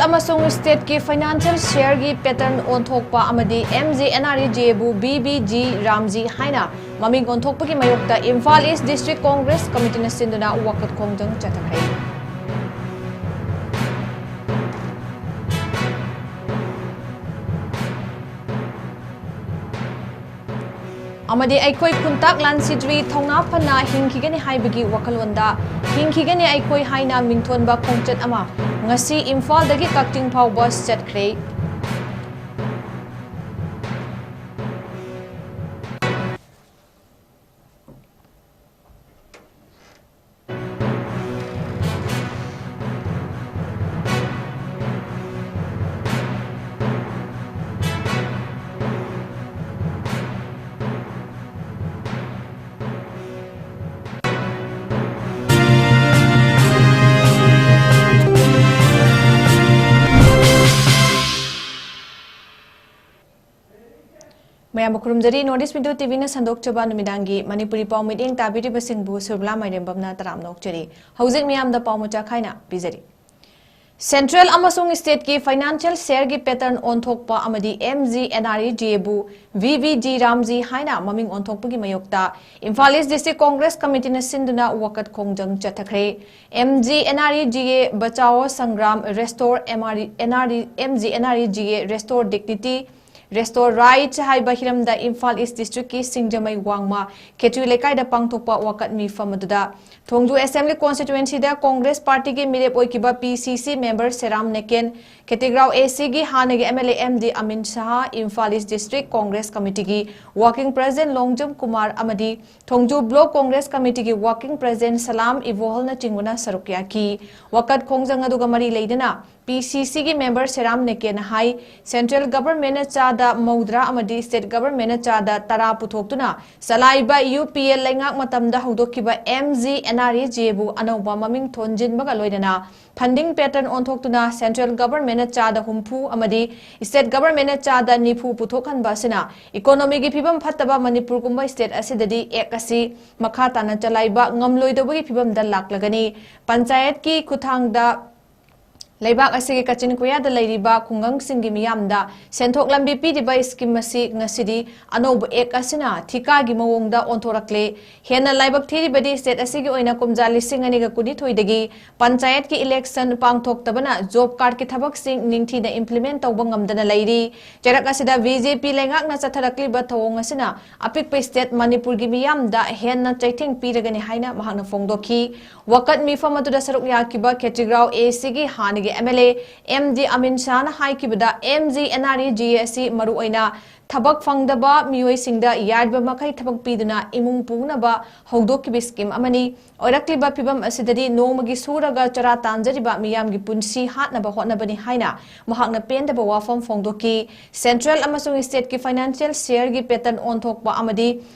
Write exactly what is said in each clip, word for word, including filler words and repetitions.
ꯑꯃꯁꯨꯡ stateꯀꯤ financial shareꯒꯤ pattern ꯑꯣꯟꯊꯣꯛꯄ ꯑꯃꯗꯤ M G N R E G ꯕꯨ V V G ꯔꯥꯝꯖꯤ ꯍꯥꯏꯅ ꯃꯃꯤꯡ ꯑꯣꯟꯊꯣꯛꯄꯒꯤ ꯃꯥꯌꯣꯛꯇ ꯏꯝꯐꯥꯜ East District Congress Committeeꯅ ꯁꯤꯟꯗꯨꯅ ꯋꯥꯀꯠ ꯈꯣꯡꯖꯪ ꯆꯠꯊꯈ꯭ꯔꯦ꯫ ꯑꯃꯗꯤ ꯑꯩꯈꯣꯏ ꯈꯨꯟꯇꯥꯛ ꯂꯥꯟꯁꯤꯗ꯭ꯔꯤ, ꯊꯧꯅꯥ ꯐꯅ ꯍꯤꯡꯈꯤꯒꯅꯤ ꯍꯥꯏꯕꯒꯤ ꯋꯥꯈꯜꯂꯣꯟꯗ ꯍꯤꯡꯈꯤꯒꯅꯤ ꯑꯩꯈꯣꯏ ꯍꯥꯏꯅ ꯃꯤꯡꯊꯣꯟꯕ ꯈꯣꯡꯆꯠ ꯑꯃ ꯉꯁꯤ ꯏꯝꯐꯥꯜꯗꯒꯤ ꯀꯛꯆꯤꯡ ꯐꯥꯎꯕ ꯆꯠꯈ꯭ꯔꯦ꯫ ꯃꯌꯥꯝꯕꯨ ꯈꯨꯔꯨꯝꯖꯔꯤ꯫ North East Window TVꯅ ꯁꯟꯗꯣꯛꯆꯕ ꯅꯨꯃꯤꯗꯥꯡꯒꯤ ꯃꯅꯤꯄꯨꯔꯤ ꯄꯥꯎ ꯃꯤꯠꯌꯦꯡ ꯇꯥꯕꯤꯔꯤꯕꯁꯤꯡꯕꯨ ꯁꯨꯔꯕꯂꯥ ꯃꯥꯏꯔꯦꯝꯕꯝꯅ ꯇꯔꯥꯝꯅ ꯑꯣꯛꯆꯔꯤ꯫ ꯍꯧꯖꯤꯛ ꯃꯤꯌꯥꯝꯗ ꯄꯥꯎ ꯃꯆꯥ ꯈꯥꯏꯅ ꯄꯤꯖꯔꯤ꯫ Central ꯑꯃꯁꯨꯡ stateꯀꯤ financial shareꯒꯤ pattern ꯑꯣꯟꯊꯣꯛꯄ ꯑꯃꯗꯤ M G N R E G ꯕꯨ V V G ꯔꯥꯝꯖꯤ ꯍꯥꯏꯅ ꯃꯃꯤꯡ ꯑꯣꯟꯊꯣꯛꯄꯒꯤ ꯃꯥꯌꯣꯛꯇ ꯏꯝꯐꯥꯜ East District Congress Committeeꯅ ꯁꯤꯟꯗꯨꯅ ꯋꯥꯀꯠ ꯈꯣꯡꯖꯪ ꯆꯠꯊꯈ꯭ꯔꯦ꯫ M G N R E G ꯕꯆꯥꯑꯣ Sangram, Restore M R E, N R E, M G N R E G Restore Dignity, Restore Rights ꯍꯥꯏꯕ ꯍꯤꯔꯝꯗ Imphal East Districtꯀꯤ ꯁꯤꯡꯖꯃꯩ ꯋꯥꯡꯃ ꯈꯦꯇ꯭ꯔꯤ ꯂꯩꯀꯥꯏꯗ ꯄꯥꯡꯊꯣꯛꯄ ꯋꯥꯀꯠ ꯃꯤꯐꯝ ꯑꯗꯨꯗ ꯊꯣꯡꯖꯨ Assembly Constituencyꯗ Congress Partyꯒꯤ ꯃꯤꯔꯦꯞ ꯑꯣꯏꯈꯤꯕ P C C member ꯁꯦꯔꯥꯝ ꯅꯦꯀꯦꯟ, ꯈꯦꯇ꯭ꯔꯤꯒ꯭ꯔꯥꯎ ACꯒꯤ ꯍꯥꯟꯅꯒꯤ M L A M D ꯑꯃꯤꯟ Shah, Imphal East District Congress Committeeꯒꯤ Working President Longjam Kumar ꯑꯃꯗꯤ ꯊꯣꯡꯖꯨ Block Congress Committeeꯒꯤ Working President ꯁꯂꯥꯝ ꯏꯕꯣꯍꯜꯅꯆꯤꯡꯕꯅ ꯁꯔꯨꯛ ꯌꯥꯈꯤ꯫ ꯋꯥꯀꯠ ꯈꯣꯡꯖꯪ ꯑꯗꯨꯒ ꯃꯔꯤ ꯂꯩꯅꯅ P C Cꯒꯤ member ꯁꯦꯔꯥꯝ ꯅꯦꯀꯦꯟꯅ ꯍꯥꯏ, Central Governmentꯅ ꯆꯥꯗ ꯃꯧꯗ꯭ꯔꯥ ꯑꯃꯗꯤ State Governmentꯅ ꯆꯥꯗ ꯇꯔꯥ ꯄꯨꯊꯣꯛꯇꯨꯅ ꯆꯂꯥꯏꯕ U P A ꯂꯩꯉꯥꯛ ꯃꯇꯝꯗ ꯍꯧꯗꯣꯛꯈꯤꯕ M G N R E G ꯕꯨ ꯑꯅꯧꯕ ꯃꯃꯤꯡ ꯊꯣꯟꯖꯤꯟꯕꯒ ꯂꯣꯏꯅꯅ funding pattern ꯑꯣꯟꯊꯣꯛꯇꯨꯅ Central Governmentꯅ ꯆꯥꯗ ꯍꯨꯝꯐꯨ ꯑꯃꯗꯤ State Governmentꯅ ꯆꯥꯗ ꯅꯤꯐꯨ ꯄꯨꯊꯣꯛꯍꯟꯕ ꯑꯁꯤꯅ economyꯒꯤ ꯐꯤꯕꯝ ꯐꯠꯇꯕ ꯃꯅꯤꯄꯨꯔꯒꯨꯝꯕ state ꯑꯁꯤꯗꯗꯤ act ꯑꯁꯤ ꯃꯈꯥ ꯇꯥꯅ ꯆꯂꯥꯏꯕ ꯉꯝꯂꯣꯏꯗꯧꯕꯒꯤ ꯐꯤꯕꯝꯗ ꯂꯥꯛꯂꯒꯅꯤ꯫ ꯄꯟꯆꯥꯌꯠꯀꯤ ꯈꯨꯠꯊꯥꯡꯗ ꯂꯩꯕꯥꯛ ꯑꯁꯤꯒꯤ ꯀꯥꯆꯤꯟ ꯀꯣꯌꯥꯗ ꯂꯩꯔꯤꯕ ꯈꯨꯡꯒꯪꯁꯤꯡꯒꯤ ꯃꯤꯌꯥꯝꯗ ꯁꯦꯟꯊꯣꯛ ꯂꯝꯕꯤ ꯄꯤꯔꯤꯕ ꯁ꯭ꯀꯤꯝ ꯑꯁꯤ ꯉꯁꯤꯗꯤ ꯑꯅꯧꯕ ꯑꯦꯛ ꯑꯁꯤꯅ ꯊꯤꯀꯥꯒꯤ ꯃꯑꯣꯡꯗ ꯑꯣꯟꯊꯣꯔꯛꯂꯦ꯫ ꯍꯦꯟꯅ ꯂꯥꯏꯕꯛ ꯊꯤꯔꯤꯕꯗꯤ ꯁ꯭ꯇꯦꯠ ꯑꯁꯤꯒꯤ ꯑꯣꯏꯅ ꯀꯨꯝꯖꯥ ꯂꯤꯁꯤꯡ ꯑꯅꯤꯒ ꯀꯨꯟꯅꯤꯊꯣꯏꯗꯒꯤ ꯄꯟꯆꯥꯌꯠꯀꯤ ꯏꯂꯦꯛꯁꯟ ꯄꯥꯡꯊꯣꯛꯇꯕꯅ ꯖꯣꯕ ꯀꯥꯔꯗꯀꯤ ꯊꯕꯛꯁꯤꯡ ꯅꯤꯡꯊꯤꯅ ꯏꯝꯄ꯭ꯂꯤꯃꯦꯟ ꯇꯧꯕ ꯉꯝꯗꯅ ꯂꯩꯔꯤ꯫ ꯆꯩꯔꯛ ꯑꯁꯤꯗ ꯕꯤ ꯖꯦ ꯄꯤ ꯂꯩꯉꯥꯛꯅ ꯆꯠꯊꯔꯛꯂꯤꯕ ꯊꯧꯑꯣꯡ ꯑꯁꯤꯅ ꯑꯄꯤꯛꯄ ꯁ꯭ꯇꯦꯠ ꯃꯅꯤꯄꯨꯔꯒꯤ ꯃꯤꯌꯥꯝꯗ ꯍꯦꯟꯅ ꯆꯩꯊꯦꯡ ꯄꯤꯔꯒꯅꯤ ꯍꯥꯏꯅ ꯃꯍꯥꯛꯅ ꯐꯣꯡꯗꯣꯛꯈꯤ꯫ ꯋꯥꯀꯠ ꯃꯤꯐꯝ ꯑꯗꯨꯗ ꯁꯔꯨꯛ ꯌꯥꯈꯤꯕ ꯈꯦꯇ꯭ꯔꯤꯒꯥꯎ ꯑꯦ ꯁꯤꯒꯤ ꯍꯥꯟꯅꯒꯤ M L A M D Amin ꯁꯥꯍꯅ ꯍꯥꯏꯈꯤꯕꯗ, M G N R E G A ꯑꯁꯤ ꯃꯔꯨꯑꯣꯏꯅ ꯊꯕꯛ ꯐꯪꯗꯕ ꯃꯤꯑꯣꯏꯁꯤꯡꯗ ꯌꯥꯔꯤꯕ ꯃꯈꯩ ꯊꯕꯛ ꯄꯤꯗꯨꯅ ꯏꯃꯨꯡ ꯄꯨꯅꯕ ꯍꯧꯗꯣꯛꯈꯤꯕ ꯁ꯭ꯀꯤꯝ ꯑꯃꯅꯤ꯫ ꯑꯣꯏꯔꯛꯂꯤꯕ ꯐꯤꯚꯝ ꯑꯁꯤꯗꯗꯤ ꯅꯣꯡꯃꯒꯤ ꯁꯨꯔꯒ ꯆꯔꯥ ꯇꯥꯟꯖꯔꯤꯕ ꯃꯤꯌꯥꯝꯒꯤ ꯄꯨꯟꯁꯤ ꯍꯥꯠꯅꯕ ꯍꯣꯠꯅꯕꯅꯤ ꯍꯥꯏꯅ ꯃꯍꯥꯛꯅ ꯄꯦꯟꯗꯕ ꯋꯥꯐꯝ ꯐꯣꯡꯗꯣꯛꯈꯤ꯫ ꯁꯦꯟꯇ꯭ꯔꯦꯜ ꯑꯃꯁꯨꯡ ꯁ꯭ꯇꯦꯠꯀꯤ ꯐꯥꯏꯅꯥꯟꯁꯤꯌꯦꯜ ꯁꯤꯌꯔꯒꯤ ꯄꯦꯇꯔꯟ ꯑꯣꯟꯊꯣꯛꯄ ꯑꯃꯗꯤ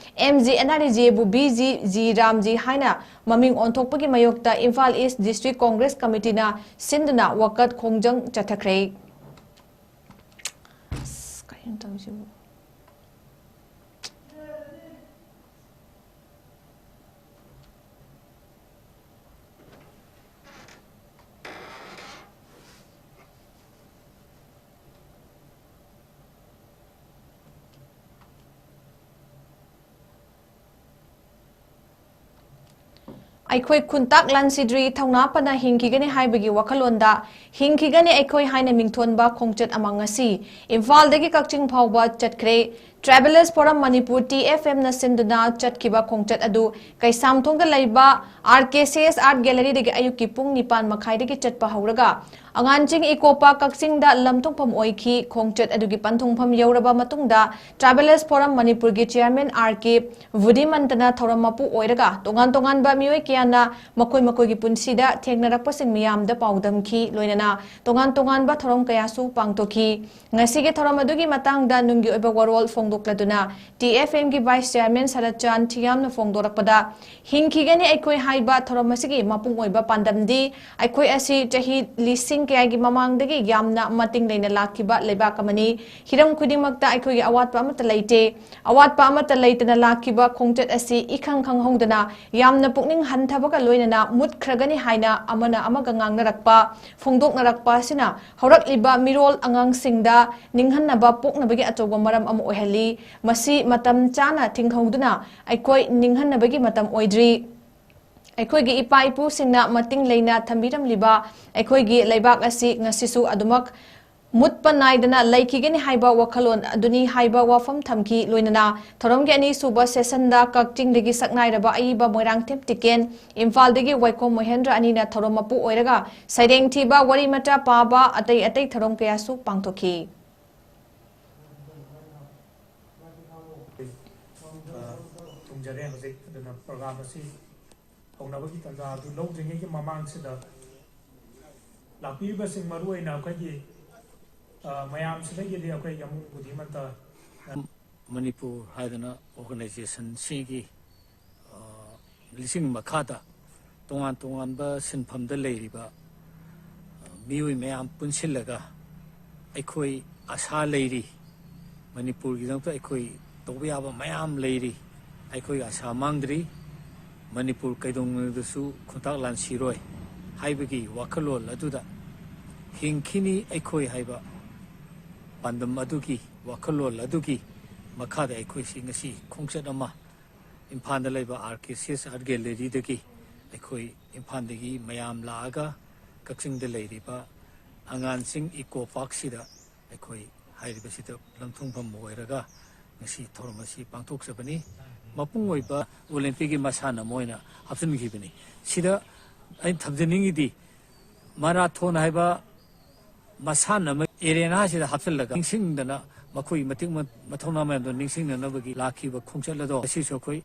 M G N R E G ꯑꯦꯕꯨ ꯕꯤ ꯖꯤ ꯖꯤ ꯔꯥꯝꯖꯤ ꯍꯥꯏꯅ ꯃꯃꯤꯡ ꯑꯣꯟꯊꯣꯛꯄꯒꯤ ꯃꯥꯌꯣꯛꯇ ꯏꯝꯐꯥꯜ ꯏꯁ ꯗꯤꯁꯇ꯭ꯔꯤꯛ ꯀꯣꯡꯒ꯭ꯔꯦꯁ ꯀꯃꯤꯇꯤꯅ ꯁꯤꯟꯗꯨꯅ ꯋꯥꯀꯠ ꯈꯣꯡꯖꯪ ꯆꯠꯊꯈ꯭ꯔꯦ꯫ ꯑꯁ, ꯀꯩꯅꯣ ꯇꯧꯔꯤꯁꯤꯕꯨ? ꯑꯩꯈꯣꯏ ꯈꯨꯟꯇꯥꯛ ꯂꯥꯟꯁꯤꯗ꯭ꯔꯤ, ꯊꯧꯅꯥ ꯐꯅ ꯍꯤꯡꯈꯤꯒꯅꯤ ꯍꯥꯏꯕꯒꯤ ꯋꯥꯈꯜꯂꯣꯟꯗ "ꯍꯤꯡꯈꯤꯒꯅꯤ ꯑꯩꯈꯣꯏ" ꯍꯥꯏꯅ ꯃꯤꯡꯊꯣꯟꯕ ꯈꯣꯡꯆꯠ ꯑꯃ ꯉꯁꯤ ꯏꯝꯐꯥꯜꯗꯒꯤ ꯀꯛꯆꯤꯡ ꯐꯥꯎꯕ ꯆꯠꯈ꯭ꯔꯦ꯫ ꯇ꯭ꯔꯥꯏꯕꯦꯂꯔꯁ ꯐꯣꯔꯝ ꯃꯅꯤꯄꯨꯔ, ꯇꯤ ꯑꯦꯐ ꯑꯦꯝꯅ ꯁꯤꯟꯗꯨꯅ ꯆꯠꯈꯤꯕ ꯈꯣꯡꯆꯠ ꯑꯗꯨ ꯀꯩꯁꯥꯝꯊꯣꯡꯗ ꯂꯩꯕ R K C S art ꯒꯦꯂꯔꯤꯗꯒꯤ ꯑꯌꯨꯛꯀꯤ ꯄꯨꯡ ꯅꯤꯄꯥꯟ ꯃꯈꯥꯏꯗꯒꯤ ꯆꯠꯄ ꯍꯧꯔꯒ ꯑꯉꯥꯟꯖꯤꯡ ꯏꯀꯣ ꯄꯥꯔꯛ ꯀꯛꯆꯤꯡꯗ ꯂꯝꯊꯨꯡꯐꯝ ꯑꯣꯏꯈꯤ꯫ ꯈꯣꯡꯆꯠ ꯑꯗꯨꯒꯤ ꯄꯟꯊꯨꯡꯐꯝ ꯌꯧꯔꯕ ꯃꯇꯨꯡꯗ ꯇ꯭ꯔꯥꯏꯕꯦꯂꯔꯁ ꯐꯣꯔꯝ ꯃꯅꯤꯄꯨꯔꯒꯤ ꯆꯤꯌꯥꯔꯃꯦꯟ ꯑꯥꯔ ꯀꯦ ꯕꯨꯙꯤꯃꯟꯇꯅ ꯊꯧꯔꯝ ꯃꯄꯨ ꯑꯣꯏꯔꯒ ꯇꯣꯉꯥꯟ ꯇꯣꯉꯥꯟꯕ ꯃꯤꯑꯣꯏ ꯀꯌꯥꯅ ꯃꯈꯣꯏ ꯃꯈꯣꯏꯒꯤ ꯄꯨꯟꯁꯤꯗ ꯊꯦꯡꯅꯔꯛꯄꯁꯤꯡ ꯃꯤꯌꯥꯝꯗ ꯄꯥꯎꯗꯝꯈꯤ꯫ ꯂꯣꯏꯅꯅ ꯇꯣꯉꯥꯟ ꯇꯣꯉꯥꯟꯕ ꯊꯧꯔꯝ ꯀꯌꯥꯁꯨ ꯄꯥꯡꯊꯣꯛꯈꯤ꯫ ꯉꯁꯤꯒꯤ ꯊꯧꯔꯝ ꯑꯗꯨꯒꯤ ꯃꯇꯥꯡꯗ ꯅꯨꯡꯒꯤ ꯑꯣꯏꯕ ꯋꯥꯔꯣꯜ ꯐꯣꯡꯗꯣꯛꯂꯗꯨꯅ ꯇꯤ ꯑꯦꯐ ꯑꯦꯝꯒꯤ ꯚꯥꯏꯁ ꯆꯤꯌꯥꯔꯃꯦꯟ ꯁꯔꯠ ꯆꯥꯟ ꯊꯤꯌꯥꯝꯅ ꯐꯣꯡꯗꯣꯔꯛꯄꯗ, "ꯍꯤꯡꯈꯤꯒꯅꯤ ꯑꯩꯈꯣꯏ" ꯍꯥꯏꯕ ꯊꯧꯔꯝ ꯑꯁꯤꯒꯤ ꯃꯄꯨꯡ ꯑꯣꯏꯕ ꯄꯥꯟꯗꯝꯗꯤ ꯑꯩꯈꯣꯏ ꯑꯁꯤ ꯆꯍꯤ ꯂꯤꯁꯤꯡ ꯀꯌꯥꯒꯤ ꯃꯃꯥꯡꯗꯒꯤ ꯌꯥꯝꯅ ꯃꯇꯤꯡ ꯂꯩꯅ ꯂꯥꯛꯈꯤꯕ ꯂꯩꯕꯥꯛ ꯑꯃꯅꯤ꯫ ꯍꯤꯔꯝ ꯈꯨꯗꯤꯡꯃꯛꯇ ꯑꯩꯈꯣꯏꯒꯤ ꯑꯋꯥꯠꯄ ꯑꯃꯠꯇ ꯂꯩꯇꯦ꯫ ꯑꯋꯥꯠꯄ ꯑꯃꯠꯇ ꯂꯩꯇꯅ ꯂꯥꯛꯈꯤꯕ ꯈꯣꯡꯆꯠ ꯑꯁꯤ ꯏꯈꯪ ꯈꯪꯍꯧꯗꯅ ꯌꯥꯝꯅ ꯄꯨꯛꯅꯤꯡ ꯍꯟꯊꯕꯒ ꯂꯣꯏꯅꯅ ꯃꯨꯠꯈ꯭ꯔꯒꯅꯤ ꯍꯥꯏꯅ ꯑꯃꯅ ꯑꯃꯒ ꯉꯥꯡꯅꯔꯛꯄ, ꯐꯣꯡꯗꯣꯛꯅꯔꯛꯄ ꯑꯁꯤꯅ ꯍꯧꯔꯛꯂꯤꯕ ꯃꯤꯔꯣꯜ ꯑꯉꯥꯡꯁꯤꯡꯗ ꯅꯤꯡꯍꯟꯅꯕ ꯄꯣꯛꯅꯕꯒꯤ ꯑꯆꯧꯕ ꯃꯔꯝ ꯑꯃ ꯑꯣꯏꯍꯜꯂꯤ꯫ ꯃꯁꯤ ꯃꯇꯝ ꯆꯥꯅ ꯊꯤꯡꯍꯧꯗꯨꯅ ꯑꯩꯈꯣꯏ ꯅꯤꯡꯍꯟꯅꯕꯒꯤ ꯃꯇꯝ ꯑꯣꯏꯗ꯭ꯔꯤ꯫ ꯑꯩꯈꯣꯏꯒꯤ ꯏꯄꯥ ꯏꯄꯨꯁꯤꯡꯅ ꯃꯇꯤꯡ ꯂꯩꯅ ꯊꯝꯕꯤꯔꯝꯂꯤꯕ ꯑꯩꯈꯣꯏꯒꯤ ꯂꯩꯕꯥꯛ ꯑꯁꯤ ꯉꯁꯤꯁꯨ ꯑꯗꯨꯃꯛ ꯃꯨꯠꯄ ꯅꯥꯏꯗꯅ ꯂꯩꯈꯤꯒꯅꯤ ꯍꯥꯏꯕ ꯋꯥꯈꯜꯂꯣꯟ ꯑꯗꯨꯅꯤ ꯍꯥꯏꯕ ꯋꯥꯐꯝ ꯊꯝꯈꯤ꯫ ꯂꯣꯏꯅꯅ ꯊꯧꯔꯝꯒꯤ ꯑꯅꯤꯁꯨꯕ ꯁꯦꯁꯟꯗ ꯀꯛꯆꯤꯡꯗꯒꯤ ꯁꯛꯅꯥꯏꯔꯕ ꯑꯏꯕ ꯃꯣꯏꯔꯥꯡꯊꯦꯝ ꯇꯤꯀꯦꯟ, ꯏꯝꯐꯥꯜꯗꯒꯤ ꯋꯥꯏꯈꯣꯝ ꯃꯣꯍꯦꯟꯗ꯭ꯔ ꯑꯅꯤꯅ ꯊꯧꯔꯝ ꯃꯄꯨ ꯑꯣꯏꯔꯒ ꯁꯩꯔꯦꯡ ꯊꯤꯕ, ꯋꯥꯔꯤ ꯃꯆꯥ ꯄꯥꯕ, ꯑꯇꯩ ꯑꯇꯩ ꯊꯧꯔꯝ ꯀꯌꯥꯁꯨ ꯄꯥꯡꯊꯣꯛꯈꯤ꯫ ꯑ, ꯊꯨꯡꯖꯔꯦ ꯍꯧꯖꯤꯛ꯫ ꯑꯗꯨꯅ ꯄ꯭ꯔꯣꯒ꯭ꯔꯥꯝ ꯑꯁꯤ ꯍꯧꯅꯕꯒꯤ ꯇꯥꯟꯖꯥ ꯑꯗꯨ ꯂꯧꯗ꯭ꯔꯤꯉꯩꯒꯤ ꯃꯃꯥꯡꯁꯤꯗ ꯂꯥꯛꯄꯤꯔꯤꯕꯁꯤꯡ, ꯃꯔꯨ ꯑꯣꯏꯅ ꯑꯩꯈꯣꯏꯒꯤ, ꯑ, ꯃꯌꯥꯝꯁꯤꯗꯒꯤꯗꯤ ꯑꯩꯈꯣꯏ ꯌꯥꯃꯨꯡ ꯕꯨꯙꯤꯃꯟꯇ ꯃꯅꯤꯄꯨꯔ ꯍꯥꯏꯗꯅ ꯑꯣꯔꯒꯅꯥꯏꯖꯦꯁꯟꯁꯤꯒꯤ, ꯑ, ꯂꯤꯁꯤꯡ ꯃꯈꯥꯗ ꯇꯣꯉꯥꯟ ꯇꯣꯉꯥꯟꯕ ꯁꯤꯟꯐꯝꯗ ꯂꯩꯔꯤꯕ, ꯑ, ꯃꯤꯑꯣꯏ ꯃꯌꯥꯝ ꯄꯨꯟꯁꯤꯜꯂꯒ ꯑꯩꯈꯣꯏ ꯑꯁꯥ ꯂꯩꯔꯤ, ꯃꯅꯤꯄꯨꯔꯒꯤꯗꯃꯛꯇ ꯑꯩꯈꯣꯏ ꯇꯧꯕ ꯌꯥꯕ ꯃꯌꯥꯝ ꯂꯩꯔꯤ, ꯑꯩꯈꯣꯏ ꯑꯁꯥ ꯃꯥꯡꯗ꯭ꯔꯤ, ꯃꯅꯤꯄꯨꯔ ꯀꯩꯗꯧꯅꯨꯡꯗꯁꯨ ꯈꯨꯟꯇꯥꯛ ꯂꯥꯟꯁꯤꯔꯣꯏ ꯍꯥꯏꯕꯒꯤ ꯋꯥꯈꯜꯂꯣꯟ ꯑꯗꯨꯗ ꯍꯤꯡꯈꯤꯅꯤ ꯑꯩꯈꯣꯏ ꯍꯥꯏꯕ ꯄꯥꯟꯗꯝ ꯑꯗꯨꯒꯤ, ꯋꯥꯈꯜꯂꯣꯟ ꯑꯗꯨꯒꯤ ꯃꯈꯥꯗ ꯑꯩꯈꯣꯏꯁꯤ ꯉꯁꯤ ꯈꯣꯡꯆꯠ ꯑꯃ ꯏꯝꯐꯥꯜꯗ ꯂꯩꯕ R K C S art ꯒꯦꯂꯔꯤꯗꯒꯤ ꯑꯩꯈꯣꯏ ꯏꯝꯐꯥꯜꯗꯒꯤ ꯃꯌꯥꯝ ꯂꯥꯛꯑꯒ ꯀꯛꯆꯤꯡꯗ ꯂꯩꯔꯤꯕ ꯑꯉꯥꯡꯁꯤꯡ ꯏꯀꯣ ꯄꯥꯔꯛꯁꯤꯗ ꯑꯩꯈꯣꯏ ꯍꯥꯏꯔꯤꯕꯁꯤꯗ ꯂꯝꯊꯨꯡꯐꯝ ꯑꯣꯏꯔꯒ ꯉꯁꯤ ꯊꯧꯔꯝ ꯑꯁꯤ ꯄꯥꯡꯊꯣꯛꯆꯕꯅꯤ꯫ ꯃꯄꯨꯡ ꯑꯣꯏꯕ ꯑꯣꯂꯦꯝꯄꯤꯛꯀꯤ ꯃꯁꯥꯟꯅ ꯑꯃ ꯑꯣꯏꯅ ꯍꯥꯞꯆꯤꯟꯈꯤꯕꯅꯤ꯫ ꯁꯤꯗ ꯑꯩꯅ ꯊꯝꯖꯅꯤꯡꯉꯤꯗꯤ, ꯃꯔꯥꯊꯣꯟ ꯍꯥꯏꯕ ꯃꯁꯥꯟꯅ ꯑꯃ ꯑꯦꯔꯦꯅꯥꯁꯤꯗ ꯍꯥꯞꯆꯤꯜꯂꯒ ꯅꯤꯡꯁꯤꯡꯗꯅ ꯃꯈꯣꯏ ꯃꯇꯤꯛ ꯃ-, ꯃꯊꯧꯅꯥ ꯃꯌꯥꯝꯗꯣ ꯅꯤꯡꯁꯤꯡꯅꯅꯕꯒꯤ ꯂꯥꯛꯈꯤꯕ ꯈꯣꯡꯆꯠ ꯑꯗꯣ ꯉꯁꯤꯁꯨ ꯑꯩꯈꯣꯏ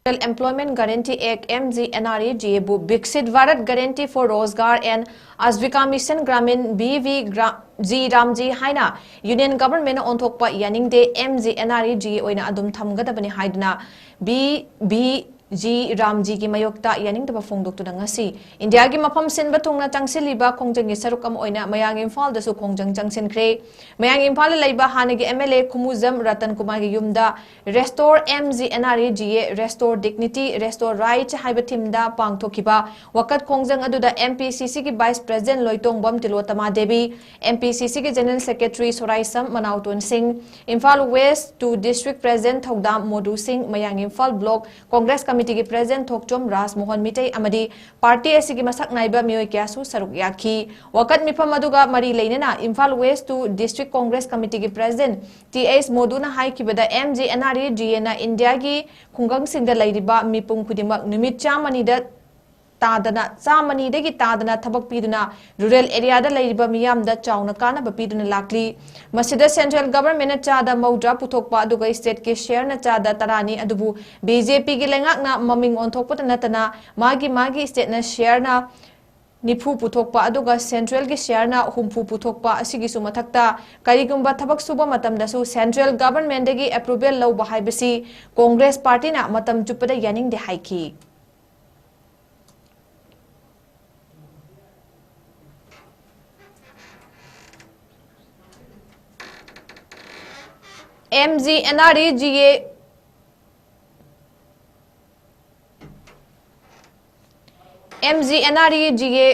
Employment Guarantee Act, M G N R E G A ꯕꯨ Viksit Bharat Guarantee for Rozgar and Ajivika Mission Gramin, B V Gra-, G RAM G ꯍꯥꯏꯅ Union Government ꯅ ꯑꯣꯟꯊꯣꯛꯄ ꯌꯥꯅꯤꯡꯗꯦ, M G N R E G A ꯑꯣꯏꯅ ꯑꯗꯨꯝ ꯊꯝꯒꯗꯕꯅꯤ ꯍꯥꯏꯗꯨꯅ B V G ꯔꯥꯝꯖꯤꯒꯤ ꯃꯥꯌꯣꯛꯇ ꯌꯥꯅꯤꯡꯗꯕ ꯐꯣꯡꯗꯣꯛꯇꯨꯅ ꯉꯁꯤ ꯏꯟꯗꯤꯌꯥꯒꯤ ꯃꯐꯝ ꯁꯤꯟꯕ ꯊꯨꯡꯅ ꯆꯪꯁꯤꯜꯂꯤꯕ ꯈꯣꯡꯖꯪꯒꯤ ꯁꯔꯨꯛ ꯑꯃ ꯑꯣꯏꯅ ꯃꯌꯥꯡ ꯏꯝꯐꯥꯜꯗꯁꯨ ꯈꯣꯡꯖꯪ ꯆꯪꯁꯤꯟꯈ꯭ꯔꯦ꯫ ꯃꯌꯥꯡ ꯏꯝꯐꯥꯜꯗ ꯂꯩꯕ ꯍꯥꯟꯅꯒꯤ ꯑꯦꯝ ꯑꯦꯜ ꯑꯦ ꯈꯨꯃꯨꯖꯝ ꯔꯇꯟ ꯀꯨꯃꯥꯔꯒꯤ ꯌꯨꯝꯗ Restore M G N R E G A, Restore Dignity, Restore Right ꯍꯥꯏꯕ ꯊꯤꯝꯗ ꯄꯥꯡꯊꯣꯛꯈꯤꯕ ꯋꯥꯀꯠ ꯈꯣꯡꯖꯪ ꯑꯗꯨꯗ ꯑꯦꯝ ꯄꯤ ꯁꯤ ꯁꯤꯒꯤ vice president Loitongbam Tilottama Devi, M P C ꯁꯤꯒꯤ general secretary Soraisam Manaoton Singh, Imphal west district president Thoudam Modhu Singh, Mayang Imphal block congress ꯀꯃꯤꯇꯤꯒꯤ ꯄ꯭ꯔꯦꯁꯤꯗꯦꯟ ꯊꯣꯛꯆꯣꯝ ꯔꯥꯖ ꯃꯣꯍꯟ ꯃꯤꯇꯩ ꯑꯃꯗꯤ ꯄꯥꯔꯇꯤ ꯑꯁꯤꯒꯤ ꯃꯁꯛ ꯅꯥꯏꯕ ꯃꯤꯑꯣꯏ ꯀꯌꯥꯁꯨ ꯁꯔꯨꯛ ꯌꯥꯈꯤ꯫ ꯋꯥꯀꯠ ꯃꯤꯐꯝ ꯑꯗꯨꯒ ꯃꯔꯤ ꯂꯩꯅꯅ Imphal west district congress ꯀꯃꯤꯇꯤꯒꯤ ꯄ꯭ꯔꯦꯁꯤꯗꯦꯟ ꯇꯤ ꯑꯩꯆ ꯃꯣꯗꯨꯅ ꯍꯥꯏꯈꯤꯕꯗ, M G N R E G ꯑꯦꯅ ꯏꯟꯗꯤꯌꯥꯒꯤ ꯈꯨꯡꯒꯪꯁꯤꯡꯗ ꯂꯩꯔꯤꯕ ꯃꯤꯄꯨꯝ ꯈꯨꯗꯤꯡꯃꯛ ꯅꯨꯃꯤꯠ ꯆꯥꯝꯃꯅꯤꯗ ꯇꯥꯗꯅ, ꯆꯥꯝꯃꯅꯤꯗꯒꯤ ꯇꯥꯗꯅ ꯊꯕꯛ ꯄꯤꯗꯨꯅ ꯔꯨꯔꯦꯜ ꯑꯦꯔꯤꯌꯥꯗ ꯂꯩꯔꯤꯕ ꯃꯤꯌꯥꯝꯗ ꯆꯥꯎꯅ ꯀꯥꯟꯅꯕ ꯄꯤꯗꯨꯅ ꯂꯥꯛꯂꯤ꯫ ꯃꯁꯤꯗ ꯁꯦꯟꯇ꯭ꯔꯦꯜ ꯒꯚꯔꯟꯃꯦꯟꯠꯅ ꯆꯥꯗ ꯃꯧꯗ꯭ꯔꯥ ꯄꯨꯊꯣꯛꯄ ꯑꯗꯨꯒ ꯁ꯭ꯇꯦꯠꯀꯤ ꯁꯦꯌꯔꯅ ꯆꯥꯗ ꯇꯔꯥꯅꯤ, ꯑꯗꯨꯕꯨ ꯕꯤ ꯖꯦ ꯄꯤꯒꯤ ꯂꯩꯉꯥꯛꯅ ꯃꯃꯤꯡ ꯑꯣꯟꯊꯣꯛꯄꯇ ꯅꯠꯇꯅ ꯃꯥꯒꯤ ꯃꯥꯒꯤ ꯁ꯭ꯇꯦꯠꯅ ꯁꯦꯌꯔꯅ ꯅꯤꯐꯨ ꯄꯨꯊꯣꯛꯄ ꯑꯗꯨꯒ ꯁꯦꯟꯇ꯭ꯔꯦꯜꯒꯤ ꯁꯦꯌꯔꯅ ꯍꯨꯝꯐꯨ ꯄꯨꯊꯣꯛꯄ ꯑꯁꯤꯒꯤꯁꯨ ꯃꯊꯛꯇ ꯀꯔꯤꯒꯨꯝꯕ ꯊꯕꯛ ꯁꯨꯕ ꯃꯇꯝꯗꯁꯨ ꯁꯦꯟꯇ꯭ꯔꯦꯜ ꯒꯚꯔꯟꯃꯦꯟꯠꯗꯒꯤ ꯑꯦꯄ꯭ꯔꯨꯚꯦꯜ ꯂꯧꯕ ꯍꯥꯏꯕꯁꯤ ꯀꯣꯡꯒ꯭ꯔꯦꯁ ꯄꯥꯔꯇꯤꯅ ꯃꯇꯝ ꯆꯨꯞꯄꯗ ꯌꯥꯅꯤꯡꯗꯦ ꯍꯥꯏꯈꯤ꯫ M G N R E G A, M G N R E G A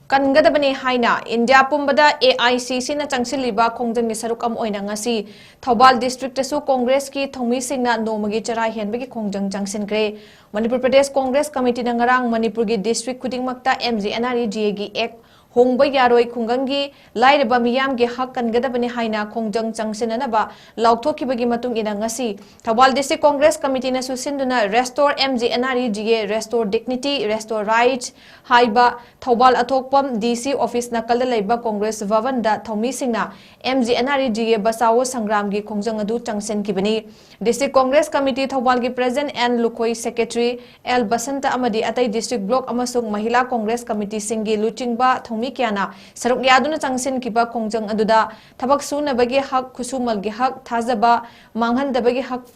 ꯀꯟꯒꯗꯕꯅꯤ ꯍꯥꯏꯅ ꯏꯟꯗꯤꯌꯥ ꯄꯨꯝꯕꯗ A I C C ꯅ ꯆꯪꯁꯤꯜꯂꯤꯕ ꯈꯣꯡꯖꯪꯒꯤ ꯁꯔꯨꯛ ꯑꯃ ꯑꯣꯏꯅ ꯉꯁꯤ ꯊꯧꯕꯥꯜ ꯗꯤꯁꯇ꯭ꯔꯤꯛꯇꯁꯨ ꯀꯣꯡꯒ꯭ꯔꯦꯁꯀꯤ ꯊꯧꯃꯤꯁꯤꯡꯅ ꯅꯣꯡꯃꯒꯤ ꯆꯔꯥ ꯍꯦꯟꯕꯒꯤ ꯈꯣꯡꯖꯪ ꯆꯪꯁꯤꯟꯈ꯭ꯔꯦ꯫ ꯃꯅꯤꯄꯨꯔ ꯄ꯭ꯔꯗꯦꯁ ꯀꯣꯡꯒ꯭ꯔꯦꯁ ꯀꯃꯤꯇꯤꯅ ꯉꯔꯥꯡ ꯃꯅꯤꯄꯨꯔꯒꯤ ꯗꯤꯁꯇ꯭ꯔꯤꯛ ꯈꯨꯗꯤꯡꯃꯛꯇ M G N R E G A ꯒꯤ ꯑꯦꯛ ꯍꯣꯡꯕ ꯌꯥꯔꯣꯏ, ꯈꯨꯡꯒꯪꯒꯤ ꯂꯥꯏꯔꯕ ꯃꯤꯌꯥꯝꯒꯤ ꯍꯛ ꯀꯟꯒꯗꯕꯅꯤ ꯍꯥꯏꯅ ꯈꯣꯡꯖꯪ ꯆꯪꯁꯤꯟꯅꯅꯕ ꯂꯥꯎꯊꯣꯛꯈꯤꯕꯒꯤ ꯃꯇꯨꯡ ꯏꯟꯅ ꯉꯁꯤ ꯊꯧꯕꯥꯜ ꯗꯤꯁꯇ꯭ꯔꯤꯛ ꯀꯣꯡꯒ꯭ꯔꯦꯁ ꯀꯃꯤꯇꯤꯅꯁꯨ ꯁꯤꯟꯗꯨꯅ Restore M G N R E G A, Restore Dignity, Restore Rights ꯍꯥꯏꯕ ꯊꯧꯕꯥꯜ ꯑꯊꯣꯛꯄꯝ D C office ꯅꯥꯀꯜꯗ ꯂꯩꯕ Congress ꯚꯕꯟꯗ ꯊꯧꯃꯤꯁꯤꯡꯅ M G N R E G A ꯕꯆꯥꯎꯑꯣ ꯁꯪꯒ꯭ꯔꯥꯝꯒꯤ ꯈꯣꯡꯖꯪ ꯑꯗꯨ ꯆꯪꯁꯤꯟꯈꯤꯕꯅꯤ꯫ ꯗꯤꯁꯇ꯭ꯔꯤꯛ ꯀꯣꯡꯒ꯭ꯔꯦꯁ ꯀꯃꯤꯇꯤ ꯊꯧꯕꯥꯜꯒꯤ president N Lukhoi, secretary L Basanta ꯑꯃꯗꯤ ꯑꯇꯩ ꯗꯤꯁꯇ꯭ꯔꯤꯛ ꯕ꯭ꯂꯣꯛ ꯑꯃꯁꯨꯡ ꯃꯍꯤꯂꯥ ꯀꯣꯡꯒ꯭ꯔꯦꯁ ꯀꯃꯤꯇꯤꯁꯤꯡꯒꯤ ꯂꯨꯆꯤꯡꯕ ꯊꯧꯃꯤ ꯀꯌꯥꯅ ꯁꯔꯨꯛ ꯌꯥꯗꯨꯅ ꯆꯪꯁꯤꯟꯈꯤꯕ ꯈꯣꯡꯖꯪ ꯑꯗꯨꯗ ꯊꯕꯛ ꯁꯨꯅꯕꯒꯤ ꯍꯛ, ꯈꯨꯠꯁꯨꯃꯜꯒꯤ ꯍꯛ, ꯊꯥꯖꯕ ꯃꯥꯡꯍꯟꯗꯕꯒꯤ ꯍꯛ,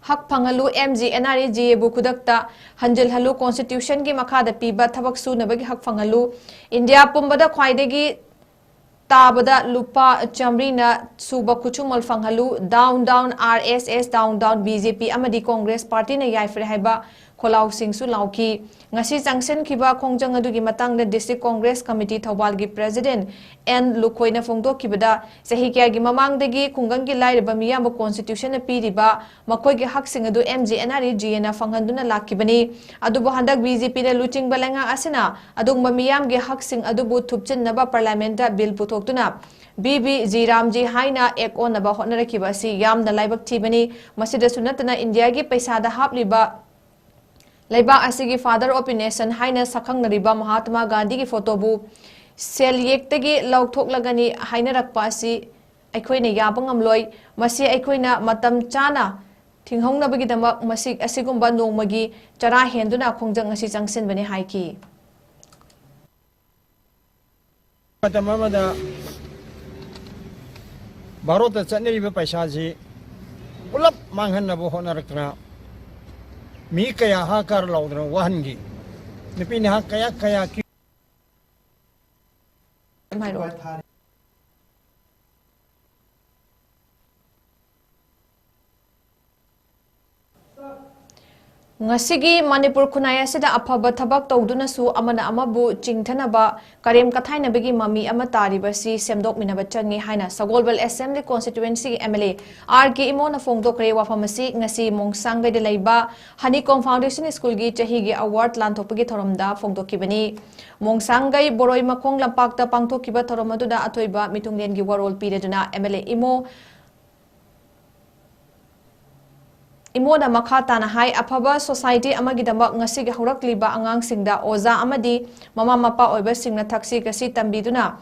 ꯍꯛ ꯐꯪꯍꯜꯂꯨ, M G N R E G A ꯕꯨ ꯈꯨꯗꯛꯇ ꯍꯟꯖꯤꯜꯍꯜꯂꯨ, Constitution ꯒꯤ ꯃꯈꯥꯗ ꯄꯤꯕ ꯊꯕꯛ ꯁꯨꯅꯕꯒꯤ ꯍꯛ ꯐꯪꯍꯜꯂꯨ, ꯏꯟꯗꯤꯌꯥ ꯄꯨꯝꯕꯗ ꯈ꯭ꯋꯥꯏꯗꯒꯤ ꯇꯥꯕꯗ ꯂꯨꯄꯥ ꯆꯥꯃꯔꯤꯅ ꯁꯨꯕ ꯈꯨꯠꯁꯨꯃꯜ ꯐꯪꯍꯜꯂꯨ, down down R S S, down down B J P ꯑꯃꯗꯤ Congress party ꯅ ꯌꯥꯏꯐꯔꯦ ꯍꯥꯏꯕ ꯈꯣꯜꯂꯥꯎꯁꯤꯡꯁꯨ ꯂꯥꯎꯈꯤ꯫ ꯉꯁꯤ ꯆꯪꯁꯤꯟꯈꯤꯕ ꯈꯣꯡꯖꯪ ꯑꯗꯨꯒꯤ ꯃꯇꯥꯡꯗ District Congress Committee ꯊꯧꯕꯥꯜꯒꯤ President N ꯂꯨꯈꯣꯏꯅ ꯐꯣꯡꯗꯣꯛꯈꯤꯕꯗ, ꯆꯍꯤ ꯀꯌꯥꯒꯤ ꯃꯃꯥꯡꯗꯒꯤ ꯈꯨꯡꯒꯪꯒꯤ ꯂꯥꯏꯔꯕ ꯃꯤꯌꯥꯝꯕ Constitution ꯅ ꯄꯤꯔꯤꯕ ꯃꯈꯣꯏꯒꯤ ꯍꯛꯁꯤꯡ ꯑꯗꯨ M G N R E G A ꯅ ꯐꯪꯍꯟꯗꯨꯅ ꯂꯥꯛꯈꯤꯕꯅꯤ꯫ ꯑꯗꯨꯕꯨ ꯍꯟꯗꯛ B J P ꯅ ꯂꯨꯆꯤꯡꯕ ꯂꯩꯉꯥꯛ ꯑꯁꯤꯅ ꯑꯗꯨꯒꯨꯝꯕ ꯃꯤꯌꯥꯝꯒꯤ ꯍꯛꯁꯤꯡ ꯑꯗꯨꯕꯨ ꯊꯨꯞꯆꯤꯟꯅꯕ Parliament ꯇ bill ꯄꯨꯊꯣꯛꯇꯨꯅ B B G ꯔꯥꯝꯖꯤ ꯍꯥꯏꯅ act ꯑꯣꯟꯅꯕ ꯍꯣꯠꯅꯔꯛꯈꯤꯕ ꯑꯁꯤ ꯌꯥꯝꯅ ꯂꯥꯏꯕꯛ ꯊꯤꯕꯅꯤ꯫ ꯃꯁꯤꯗꯁꯨ ꯅꯠꯇꯅ ꯏꯟꯗꯤꯌꯥꯒꯤ ꯄꯩꯁꯥꯗ ꯍꯥꯞꯂꯤꯕ ꯂꯩꯕꯥꯛ ꯑꯁꯤꯒꯤ Father of a Nation ꯍꯥꯏꯅ ꯁꯛꯈꯪꯅꯔꯤꯕ ꯃꯍꯥꯇꯃꯥ ꯒꯥꯟꯙꯤꯒꯤ ꯐꯣꯇꯣꯕꯨ ꯁꯦꯜ ꯌꯦꯛꯇꯒꯤ ꯂꯧꯊꯣꯛꯂꯒꯅꯤ ꯍꯥꯏꯅꯔꯛꯄ ꯑꯁꯤ ꯑꯩꯈꯣꯏꯅ ꯌꯥꯕ ꯉꯝꯂꯣꯏ꯫ ꯃꯁꯤ ꯑꯩꯈꯣꯏꯅ ꯃꯇꯝ ꯆꯥꯅ ꯊꯤꯡꯍꯧꯅꯕꯒꯤꯗꯃꯛ ꯃꯁꯤ, ꯑꯁꯤꯒꯨꯝꯕ ꯅꯣꯡꯃꯒꯤ ꯆꯔꯥ ꯍꯦꯟꯗꯨꯅ ꯈꯣꯡꯖꯪ ꯑꯁꯤ ꯆꯪꯁꯤꯟꯕꯅꯤ ꯍꯥꯏꯈꯤ꯫ ꯃꯇꯝ ꯑꯃꯗ ꯚꯥꯔꯣꯠꯇ ꯆꯠꯅꯔꯤꯕ ꯄꯩꯁꯥꯁꯤ ꯄꯨꯂꯞ ꯃꯥꯡꯍꯟꯅꯕ ꯍꯣꯠꯅꯔꯛꯇꯅ ꯃꯤ ꯀꯌꯥ ꯍꯥꯀꯥꯔ ꯂꯥꯎꯗꯅ ꯋꯥꯍꯟꯈꯤ꯫ ꯅꯨꯄꯤ ꯅꯍꯥ ꯀꯌꯥ ꯀꯌꯥ ꯀꯤ- ꯑꯗꯨꯝ ꯍꯥꯏꯔꯛꯑꯣ꯫ ꯉꯁꯤꯒꯤ ꯃꯅꯤꯄꯨꯔ ꯈꯨꯟꯅꯥꯏ ꯑꯁꯤꯗ ꯑꯐꯕ ꯊꯕꯛ ꯇꯧꯗꯨꯅꯁꯨ ꯑꯃꯅ ꯑꯃꯕꯨ ꯆꯤꯡꯊꯅꯕ, ꯀꯔꯦꯝ ꯀꯊꯥꯏꯅꯕꯒꯤ ꯃꯃꯤ ꯑꯃ ꯇꯥꯔꯤꯕꯁꯤ ꯁꯦꯝꯗꯣꯛꯃꯤꯟꯅꯕ ꯆꯪꯏ ꯍꯥꯏꯅ ꯁꯒꯣꯜꯕꯜ Assembly Constituency ꯒꯤ M L A R K ꯏꯃꯣꯅ ꯐꯣꯡꯗꯣꯛꯈ꯭ꯔꯦ꯫ ꯋꯥꯐꯝ ꯑꯁꯤ ꯉꯁꯤ ꯃꯣꯡꯁꯥꯡꯒꯩꯗ ꯂꯩꯕ Honeycomb Foundation School ꯒꯤ ꯆꯍꯤꯒꯤ award ꯂꯥꯟꯊꯣꯛꯄꯒꯤ ꯊꯧꯔꯝꯗ ꯐꯣꯡꯗꯣꯛꯈꯤꯕꯅꯤ꯫ ꯃꯣꯡꯁꯥꯡꯒꯩ ꯕꯣꯔꯣꯏ ꯃꯈꯣꯡ ꯂꯝꯄꯥꯛꯇ ꯄꯥꯡꯊꯣꯛꯈꯤꯕ ꯊꯧꯔꯝ ꯑꯗꯨꯗ ꯑꯊꯣꯏꯕ ꯃꯤꯊꯨꯡꯂꯦꯟꯒꯤ ꯋꯥꯔꯣꯜ ꯄꯤꯔꯗꯨꯅ M L A ꯏꯃꯣ ꯏꯃꯣꯅ ꯃꯈꯥ ꯇꯥꯅ ꯍꯥꯏ, ꯑꯐꯕ society ꯑꯃꯒꯤꯗꯃꯛ ꯉꯁꯤꯒꯤ ꯍꯧꯔꯛꯂꯤꯕ ꯑꯉꯥꯡꯁꯤꯡꯗ ꯑꯣꯖꯥ ꯑꯃꯗꯤ ꯃꯃꯥ ꯃꯄꯥ ꯑꯣꯏꯕꯁꯤꯡꯅ ꯊꯛꯁꯤ ꯈꯥꯁꯤ ꯇꯝꯕꯤꯗꯨꯅ,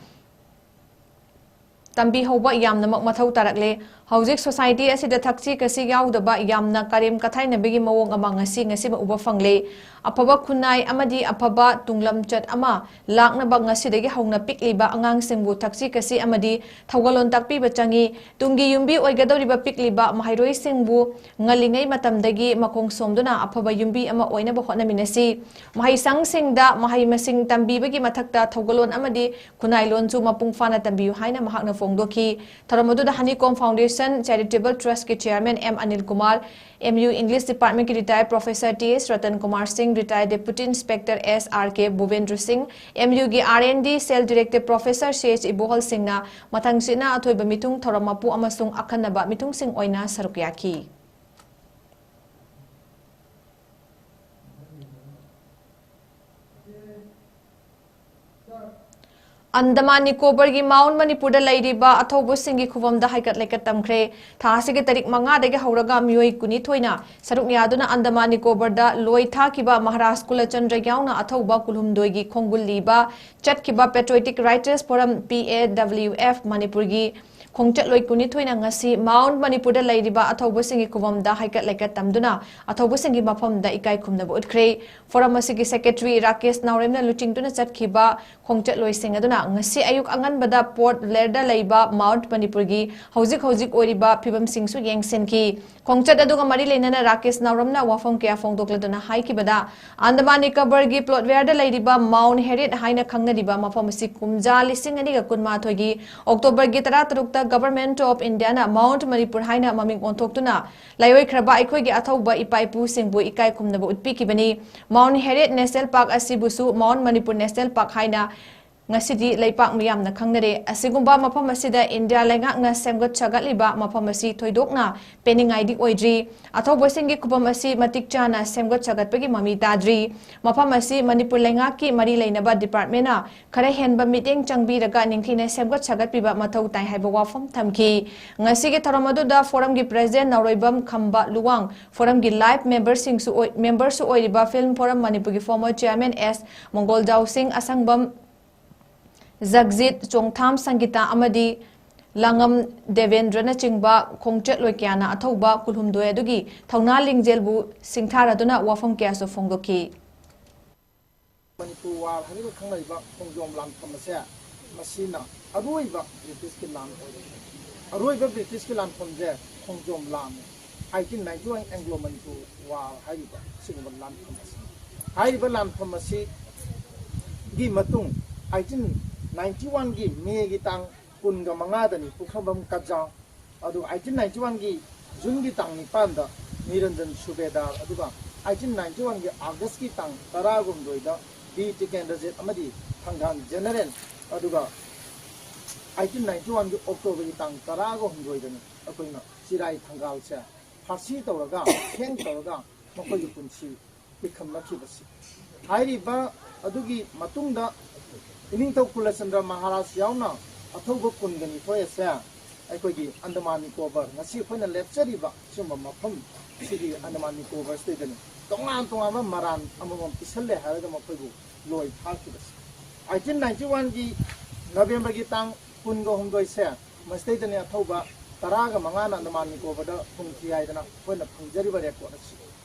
ꯇꯝꯕꯤꯍꯧꯕ ꯌꯥꯝꯅꯃꯛ ꯃꯊꯧ ꯇꯥꯔꯛꯂꯦ꯫ ꯍꯧꯖꯤꯛ ꯁꯣꯁꯥꯏꯇꯤ ꯑꯁꯤꯗ ꯊꯛꯁꯤ ꯈꯥꯁꯤ ꯌꯥꯎꯗꯕ ꯌꯥꯝꯅ ꯀꯔꯦꯝ ꯀꯊꯥꯏꯅꯕꯒꯤ ꯃꯑꯣꯡ ꯑꯃ ꯉꯁꯤ ꯉꯁꯤꯃꯛ ꯎꯕ ꯐꯪꯂꯦ꯫ ꯑꯐꯕ ꯈꯨꯟꯅꯥꯏ ꯑꯃꯗꯤ ꯑꯐꯕ ꯇꯨꯡꯂꯝꯆꯠ ꯑꯃ ꯂꯥꯛꯅꯕ ꯉꯁꯤꯗꯒꯤ ꯍꯧꯅ ꯄꯤꯛꯂꯤꯕ ꯑꯉꯥꯡꯁꯤꯡꯕꯨ ꯊꯛꯁꯤ ꯈꯥꯁꯤ ꯑꯃꯗꯤ ꯊꯧꯒꯜꯂꯣꯟ ꯇꯥꯛꯄꯤꯕ ꯆꯪꯏ꯫ ꯇꯨꯡꯒꯤ ꯌꯨꯝꯕꯤ ꯑꯣꯏꯒꯗꯧꯔꯤꯕ ꯄꯤꯛꯂꯤꯕ ꯃꯍꯩꯔꯣꯏꯁꯤꯡꯕꯨ ꯉꯜꯂꯤꯉꯩ ꯃꯇꯝꯗꯒꯤ ꯃꯈꯣꯡ ꯁꯣꯝꯗꯨꯅ ꯑꯐꯕ ꯌꯨꯝꯕꯤ ꯑꯃ ꯑꯣꯏꯅꯕ ꯍꯣꯠꯅꯃꯤꯟꯅꯁꯤ꯫ ꯃꯍꯩꯁꯪꯁꯤꯡꯗ ꯃꯍꯩ ꯃꯁꯤꯡ ꯇꯝꯕꯤꯕꯒꯤ ꯃꯊꯛꯇ ꯊꯧꯒꯜꯂꯣꯟ ꯑꯃꯗꯤ ꯈꯨꯟꯅꯥꯏꯂꯣꯟꯁꯨ ꯃꯄꯨꯡ ꯐꯥꯅ ꯇꯝꯕꯤꯌꯨ ꯍꯥꯏꯅ ꯃꯍꯥꯛꯅ ꯐꯣꯡꯗꯣꯛꯈꯤ꯫ ꯊꯧꯔꯝ ꯑꯗꯨꯗ Honeycomb Foundation Charitable Trustꯀꯤ Chairman M Anil Kumar, M U English Departmentꯀꯤ retired Professor T S Ratan Kumar ꯁꯤꯡ, retired Deputy Inspector S R K ꯚꯨꯕꯦꯟꯗ꯭ꯔ ꯁꯤꯡ, M Uꯒꯤ R and D Cell Director Professor C H ꯏꯕꯣꯍꯜ ꯁꯤꯡꯅ ꯃꯊꯪꯁꯤꯠꯅ ꯑꯊꯣꯏꯕ ꯃꯤꯊꯨꯡ ꯊꯧꯔꯝ ꯃꯄꯨ ꯑꯃꯁꯨꯡ ꯑꯈꯟꯅꯕ ꯃꯤꯊꯨꯡꯁꯤꯡ ꯑꯣꯏꯅ ꯁꯔꯨꯛ ꯌꯥꯈꯤ꯫ ꯑꯟꯗꯃꯥꯟ ꯅꯤꯀꯣꯕꯔꯒꯤ ꯃꯥꯎꯟ ꯃꯅꯤꯄꯨꯔꯗ ꯂꯩꯔꯤꯕ ꯑꯊꯧꯕꯁꯤꯡꯒꯤ ꯈꯨꯕꯝꯗ ꯍꯥꯏꯀꯠ ꯂꯩꯀꯠ ꯇꯝꯈ꯭ꯔꯦ꯫ ꯊꯥ ꯑꯁꯤꯒꯤ ꯇꯥꯔꯤꯛ ꯃꯉꯥꯗꯒꯤ ꯍꯧꯔꯒ ꯃꯤꯑꯣꯏ ꯀꯨꯟꯅꯤꯊꯣꯏꯅ ꯁꯔꯨꯛ ꯌꯥꯗꯨꯅ ꯑꯟꯗꯃꯥꯟ ꯅꯤꯀꯣꯕꯔꯗ ꯂꯣꯏ ꯊꯥꯈꯤꯕ ꯃꯍꯥꯔꯥꯖ ꯀꯨꯂꯆꯟꯗ꯭ꯔ ꯌꯥꯎꯅ ꯑꯊꯧꯕ ꯀꯨꯟꯍꯨꯝꯗꯣꯏꯒꯤ ꯈꯣꯡꯒꯨꯜ ꯂꯤꯕ ꯆꯠꯈꯤꯕ Patriotic Writers Forum, P A W F, ꯃꯅꯤꯄꯨꯔꯒꯤ ꯈꯣꯡꯆꯠꯂꯣꯏ ꯀꯨꯟꯅꯤꯊꯣꯏꯅ ꯉꯁꯤ ꯃꯥꯎꯟ ꯃꯅꯤꯄꯨꯔꯗ ꯂꯩꯔꯤꯕ ꯑꯊꯧꯕꯁꯤꯡꯒꯤ ꯈꯨꯕꯝꯗ ꯍꯥꯏꯀꯠ ꯂꯩꯀꯠ ꯇꯝꯗꯨꯅ ꯑꯊꯧꯕꯁꯤꯡꯒꯤ ꯃꯐꯝꯗ ꯏꯀꯥꯏ ꯈꯨꯝꯅꯕ ꯎꯠꯈ꯭ꯔꯦ꯫ Forum ꯑꯁꯤꯒꯤ Secretary ꯔꯥꯀꯦꯁ ꯅꯥꯎꯔꯦꯝꯅ ꯂꯨꯆꯤꯡꯗꯨꯅ ꯆꯠꯈꯤꯕ ꯈꯣꯡꯆꯠꯂꯣꯏꯁꯤꯡ ꯑꯗꯨꯅ ꯉꯁꯤ ꯑꯌꯨꯛ ꯑꯉꯟꯕꯗ Port Blairꯗ ꯂꯩꯕ ꯃꯥꯎꯟ ꯃꯅꯤꯄꯨꯔꯒꯤ ꯍꯧꯖꯤꯛ ꯍꯧꯖꯤꯛ ꯑꯣꯏꯔꯤꯕ ꯐꯤꯕꯝꯁꯤꯡꯁꯨ ꯌꯦꯡꯁꯤꯟꯈꯤ꯫ ꯈꯣꯡꯆꯠ ꯑꯗꯨꯒ ꯃꯔꯤ ꯂꯩꯅꯅ ꯔꯥꯀꯦꯁ ꯅꯥꯎꯔꯝꯅ ꯋꯥꯐꯝ ꯀꯌꯥ ꯐꯣꯡꯗꯣꯛꯂꯗꯨꯅ ꯍꯥꯏꯈꯤꯕꯗ, ꯑꯟꯗꯃꯥꯟ ꯅꯤꯀꯣꯕꯔꯒꯤ Port Blairꯗ ꯂꯩꯔꯤꯕ ꯃꯥꯎꯟ ꯍꯦꯔꯤꯌꯠ ꯍꯥꯏꯅ ꯈꯪꯅꯔꯤꯕ ꯃꯐꯝ ꯑꯁꯤ ꯀꯨꯝꯖꯥ ꯂꯤꯁꯤꯡ ꯑꯅꯤꯒ ꯀꯨꯟꯃꯥꯊꯣꯏꯒꯤ Octoberꯒꯤ ꯇꯔꯥꯇꯔꯨꯛꯇ Government of Indiaꯅ ꯃꯥꯎꯟ ꯃꯅꯤꯄꯨꯔ ꯍꯥꯏꯅ ꯃꯃꯤꯡ ꯑꯣꯟꯊꯣꯛꯇꯨꯅ ꯂꯩꯔꯣꯏꯈ꯭ꯔꯕ ꯑꯩꯈꯣꯏꯒꯤ ꯑꯊꯧꯕ ꯏꯄꯥ ꯏꯄꯨꯁꯤꯡꯕꯨ ꯏꯀꯥꯏ ꯈꯨꯝꯅꯕ ꯎꯠꯄꯤꯈꯤꯕꯅꯤ꯫ ꯃꯥꯎꯟ ꯍꯦꯔꯤꯌꯠ National Park ꯑꯁꯤꯕꯨꯁꯨ ꯃꯥꯎꯟ ꯃꯅꯤꯄꯨꯔ National Park ꯍꯥꯏꯅ ꯉꯁꯤꯗꯤ ꯂꯩꯄꯥꯛ ꯃꯤꯌꯥꯝꯅ ꯈꯪꯅꯔꯦ꯫ ꯑꯁꯤꯒꯨꯝꯕ ꯃꯐꯝ ꯑꯁꯤꯗ ꯏꯟꯗꯤꯌꯥ ꯂꯩꯉꯥꯛꯅ ꯁꯦꯝꯒꯠ ꯁꯥꯒꯠꯂꯤꯕ ꯃꯐꯝ ꯑꯁꯤ ꯊꯣꯏꯗꯣꯛꯅ ꯄꯦꯟꯅꯤꯡꯉꯥꯏꯗꯤ ꯑꯣꯏꯗ꯭ꯔꯤ꯫ ꯑꯊꯧꯕꯁꯤꯡꯒꯤ ꯈꯨꯕꯝ ꯑꯁꯤ ꯃꯇꯤꯛ ꯆꯥꯅ ꯁꯦꯝꯒꯠ ꯁꯥꯒꯠꯄꯒꯤ ꯃꯃꯤ ꯇꯥꯗ꯭ꯔꯤ꯫ ꯃꯐꯝ ꯑꯁꯤ ꯃꯅꯤꯄꯨꯔ ꯂꯩꯉꯥꯛꯀꯤ ꯃꯔꯤ ꯂꯩꯅꯕ departmentꯅ ꯈꯔ ꯍꯦꯟꯕ ꯃꯤꯠꯌꯦꯡ ꯆꯪꯕꯤꯔꯒ ꯅꯤꯡꯊꯤꯅ ꯁꯦꯝꯒꯠ ꯁꯥꯒꯠꯄꯤꯕ ꯃꯊꯧ ꯇꯥꯏ ꯍꯥꯏꯕ ꯋꯥꯐꯝ ꯊꯝꯈꯤ꯫ ꯉꯁꯤꯒꯤ ꯊꯧꯔꯝ ꯑꯗꯨꯗ Forumꯒꯤ President ꯅꯥꯎꯔꯣꯏꯕꯝ ꯈꯝꯕ ꯂꯨꯋꯥꯡ, Forumꯒꯤ life memberꯁꯤꯡꯁꯨ ꯑꯣꯏ-, memberꯁꯨ ꯑꯣꯏꯔꯤꯕ Film Forum ꯃꯅꯤꯄꯨꯔꯒꯤ former chairman S ꯃꯪꯒꯣꯜꯖꯥꯎ ꯁꯤꯡ, ꯑꯁꯪꯕꯝ ꯖꯒꯖꯤꯠ, ꯆꯣꯡꯊꯥꯝ ꯁꯪꯒꯤꯇꯥ ꯑꯃꯗꯤ ꯂꯥꯡꯉꯝ ꯗꯦꯕꯦꯟꯗ꯭ꯔꯅꯆꯤꯡꯕ ꯈꯣꯡꯆꯠꯂꯣꯏ ꯀꯌꯥꯅ ꯑꯊꯧꯕ ꯀꯨꯟꯍꯨꯝꯗꯣꯏ ꯑꯗꯨꯒꯤ ꯊꯧꯅꯥ ꯂꯤꯡꯖꯦꯜꯕꯨ ꯁꯤꯡꯊꯥꯔꯗꯨꯅ ꯋꯥꯐꯝ ꯀꯌꯥꯁꯨ ꯐꯣꯡꯗꯣꯛꯈꯤ꯫ ꯃꯅꯤꯄꯨꯔ ꯋꯥꯔ ꯍꯥꯏꯔꯒ ꯈꯪꯅꯔꯤꯕ ꯈꯣꯡꯖꯣꯝ ꯂꯥꯟꯐꯝ ꯑꯁꯦ, ꯃꯁꯤꯅ ꯑꯔꯣꯏꯕ ꯕ꯭ꯔꯤꯇꯤꯁꯀꯤ ꯂꯥꯟ ꯑꯣꯏꯔꯦ꯫ ꯑꯔꯣꯏꯕ ꯕ꯭ꯔꯤꯇꯤꯁꯀꯤ ꯂꯥꯟꯐꯝꯁꯦ ꯈꯣꯡꯖꯣꯝ ꯂꯥꯟꯅꯤ꯫ Eighteen ninety one Anglo Manipur war ꯍꯥꯏꯔꯤꯕ ꯁꯤꯒꯨꯝꯕ ꯂꯥꯟꯐꯝ ꯑꯁꯤ, ꯍꯥꯏꯔꯤꯕ ꯂꯥꯟꯐꯝ ꯑꯁꯤꯒꯤ ꯃꯇꯨꯡ ꯑꯩꯇꯤꯟ ꯅꯥꯏꯟꯇꯤ ꯋꯥꯟꯒꯤ ꯃꯦꯒꯤ ꯇꯥꯡ ꯀꯨꯟꯒ ꯃꯉꯥꯗꯅꯤ ꯄꯨꯈ꯭ꯔꯝꯕꯝ ꯀꯠꯖꯥꯎ, ꯑꯗꯨꯒ ꯑꯩꯇꯤꯟ ꯅꯥꯏꯟꯇꯤ ꯋꯥꯟꯒꯤ ꯖꯨꯟꯒꯤ ꯇꯥꯡ ꯅꯤꯄꯥꯟꯗ ꯅꯤꯔꯟꯖꯟ ꯁꯨꯕꯦꯗꯥꯔ, ꯑꯗꯨꯒ ꯑꯩꯇꯤꯟ ꯅꯥꯏꯟꯇꯤ ꯋꯥꯟꯒꯤ ꯑꯥꯒꯁꯀꯤ ꯇꯥꯡ ꯇꯔꯥꯍꯨꯝꯗꯣꯏꯗ ꯕꯤ ꯇꯤꯀꯦꯟꯗ꯭ꯔꯖꯤꯠ ꯑꯃꯗꯤ ꯊꯪꯒꯥꯜ ꯖꯦꯅꯔꯦꯜ, ꯑꯗꯨꯒ ꯑꯩꯇꯤꯟ ꯅꯥꯏꯟꯇꯤ ꯋꯥꯟꯒꯤ ꯑꯣꯛꯇꯣꯕꯔꯒꯤ ꯇꯥꯡ ꯇꯔꯥꯒ ꯍꯨꯝꯗꯣꯏꯗꯅꯤ ꯑꯩꯈꯣꯏꯅ ꯆꯤꯔꯥꯏ ꯊꯪꯒꯥꯜꯁꯦ ꯐꯥꯁꯤ ꯇꯧꯔꯒ, ꯍꯦꯡ ꯇꯧꯔꯒ ꯃꯈꯣꯏꯒꯤ ꯄꯨꯟꯁꯤ ꯄꯤꯈꯝꯅꯈꯤꯕꯁꯤ꯫ ꯍꯥꯏꯔꯤꯕ ꯑꯗꯨꯒꯤ ꯃꯇꯨꯡꯗ ꯏꯅꯤꯡꯊꯧ ꯀꯨꯂꯆꯟꯗ꯭ꯔ ꯃꯍꯥꯔꯥꯖ ꯌꯥꯎꯅ ꯑꯊꯧꯕ ꯀꯨꯟꯒ ꯅꯤꯊꯣꯏ ꯑꯁꯦ ꯑꯩꯈꯣꯏꯒꯤ ꯑꯟꯗꯃꯥꯟ ꯅꯤꯀꯣꯕꯔ, ꯉꯁꯤ ꯑꯩꯈꯣꯏꯅ ꯂꯦꯞꯆꯔꯤꯕ ꯁꯤꯒꯨꯝꯕ ꯃꯐꯝ ꯁꯤꯒꯤ ꯑꯟꯗꯃꯥꯟ ꯅꯤꯀꯣꯕꯔꯁꯤꯗꯩꯗꯅꯤ ꯇꯣꯉꯥꯟ ꯇꯣꯉꯥꯟꯕ ꯃꯔꯥꯟ ꯑꯃꯃꯝ ꯄꯤꯁꯜꯂꯦ ꯍꯥꯏꯔꯒ ꯃꯈꯣꯏꯕꯨ ꯂꯣꯏ ꯊꯥꯈꯤꯕꯁꯦ꯫ ꯑꯩꯇꯤꯟ ꯅꯥꯏꯟꯇꯤ ꯋꯥꯟꯒꯤ ꯅꯕꯦꯝꯕꯔꯒꯤ ꯇꯥꯡ ꯀꯨꯟꯒ ꯍꯨꯝꯗꯣꯏꯁꯦ ꯃꯁꯤꯗꯩꯗꯅꯤ ꯑꯊꯧꯕ ꯇꯔꯥꯒ ꯃꯉꯥꯅ ꯑꯟꯗꯃꯥꯟ ꯅꯤꯀꯣꯕꯔꯗ ꯐꯨꯝꯈꯤ ꯍꯥꯏꯗꯅ ꯑꯩꯈꯣꯏꯅ ꯐꯪꯖꯔꯤꯕ ꯔꯦꯀꯣꯔꯠ ꯑꯁꯤ꯫